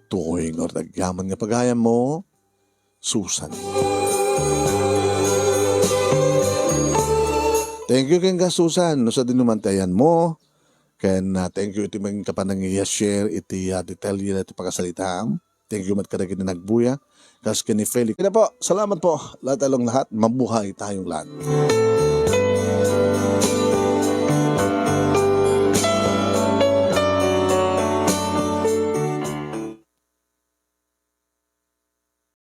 Tuy nga agyaman nga pagayammo, Susan. Thank you kenka, Susan, no sadino man ti ayanmo. Ken, ah, thank you iti mangkapanangiya-share iti, ah, detalye daytoy pakasaritaam. Thank you met kadagiti nagbuya. Kas ken ni Felix. Kaya po, salamat po. Lahat tayong lahat. Mabuhay tayong lahat.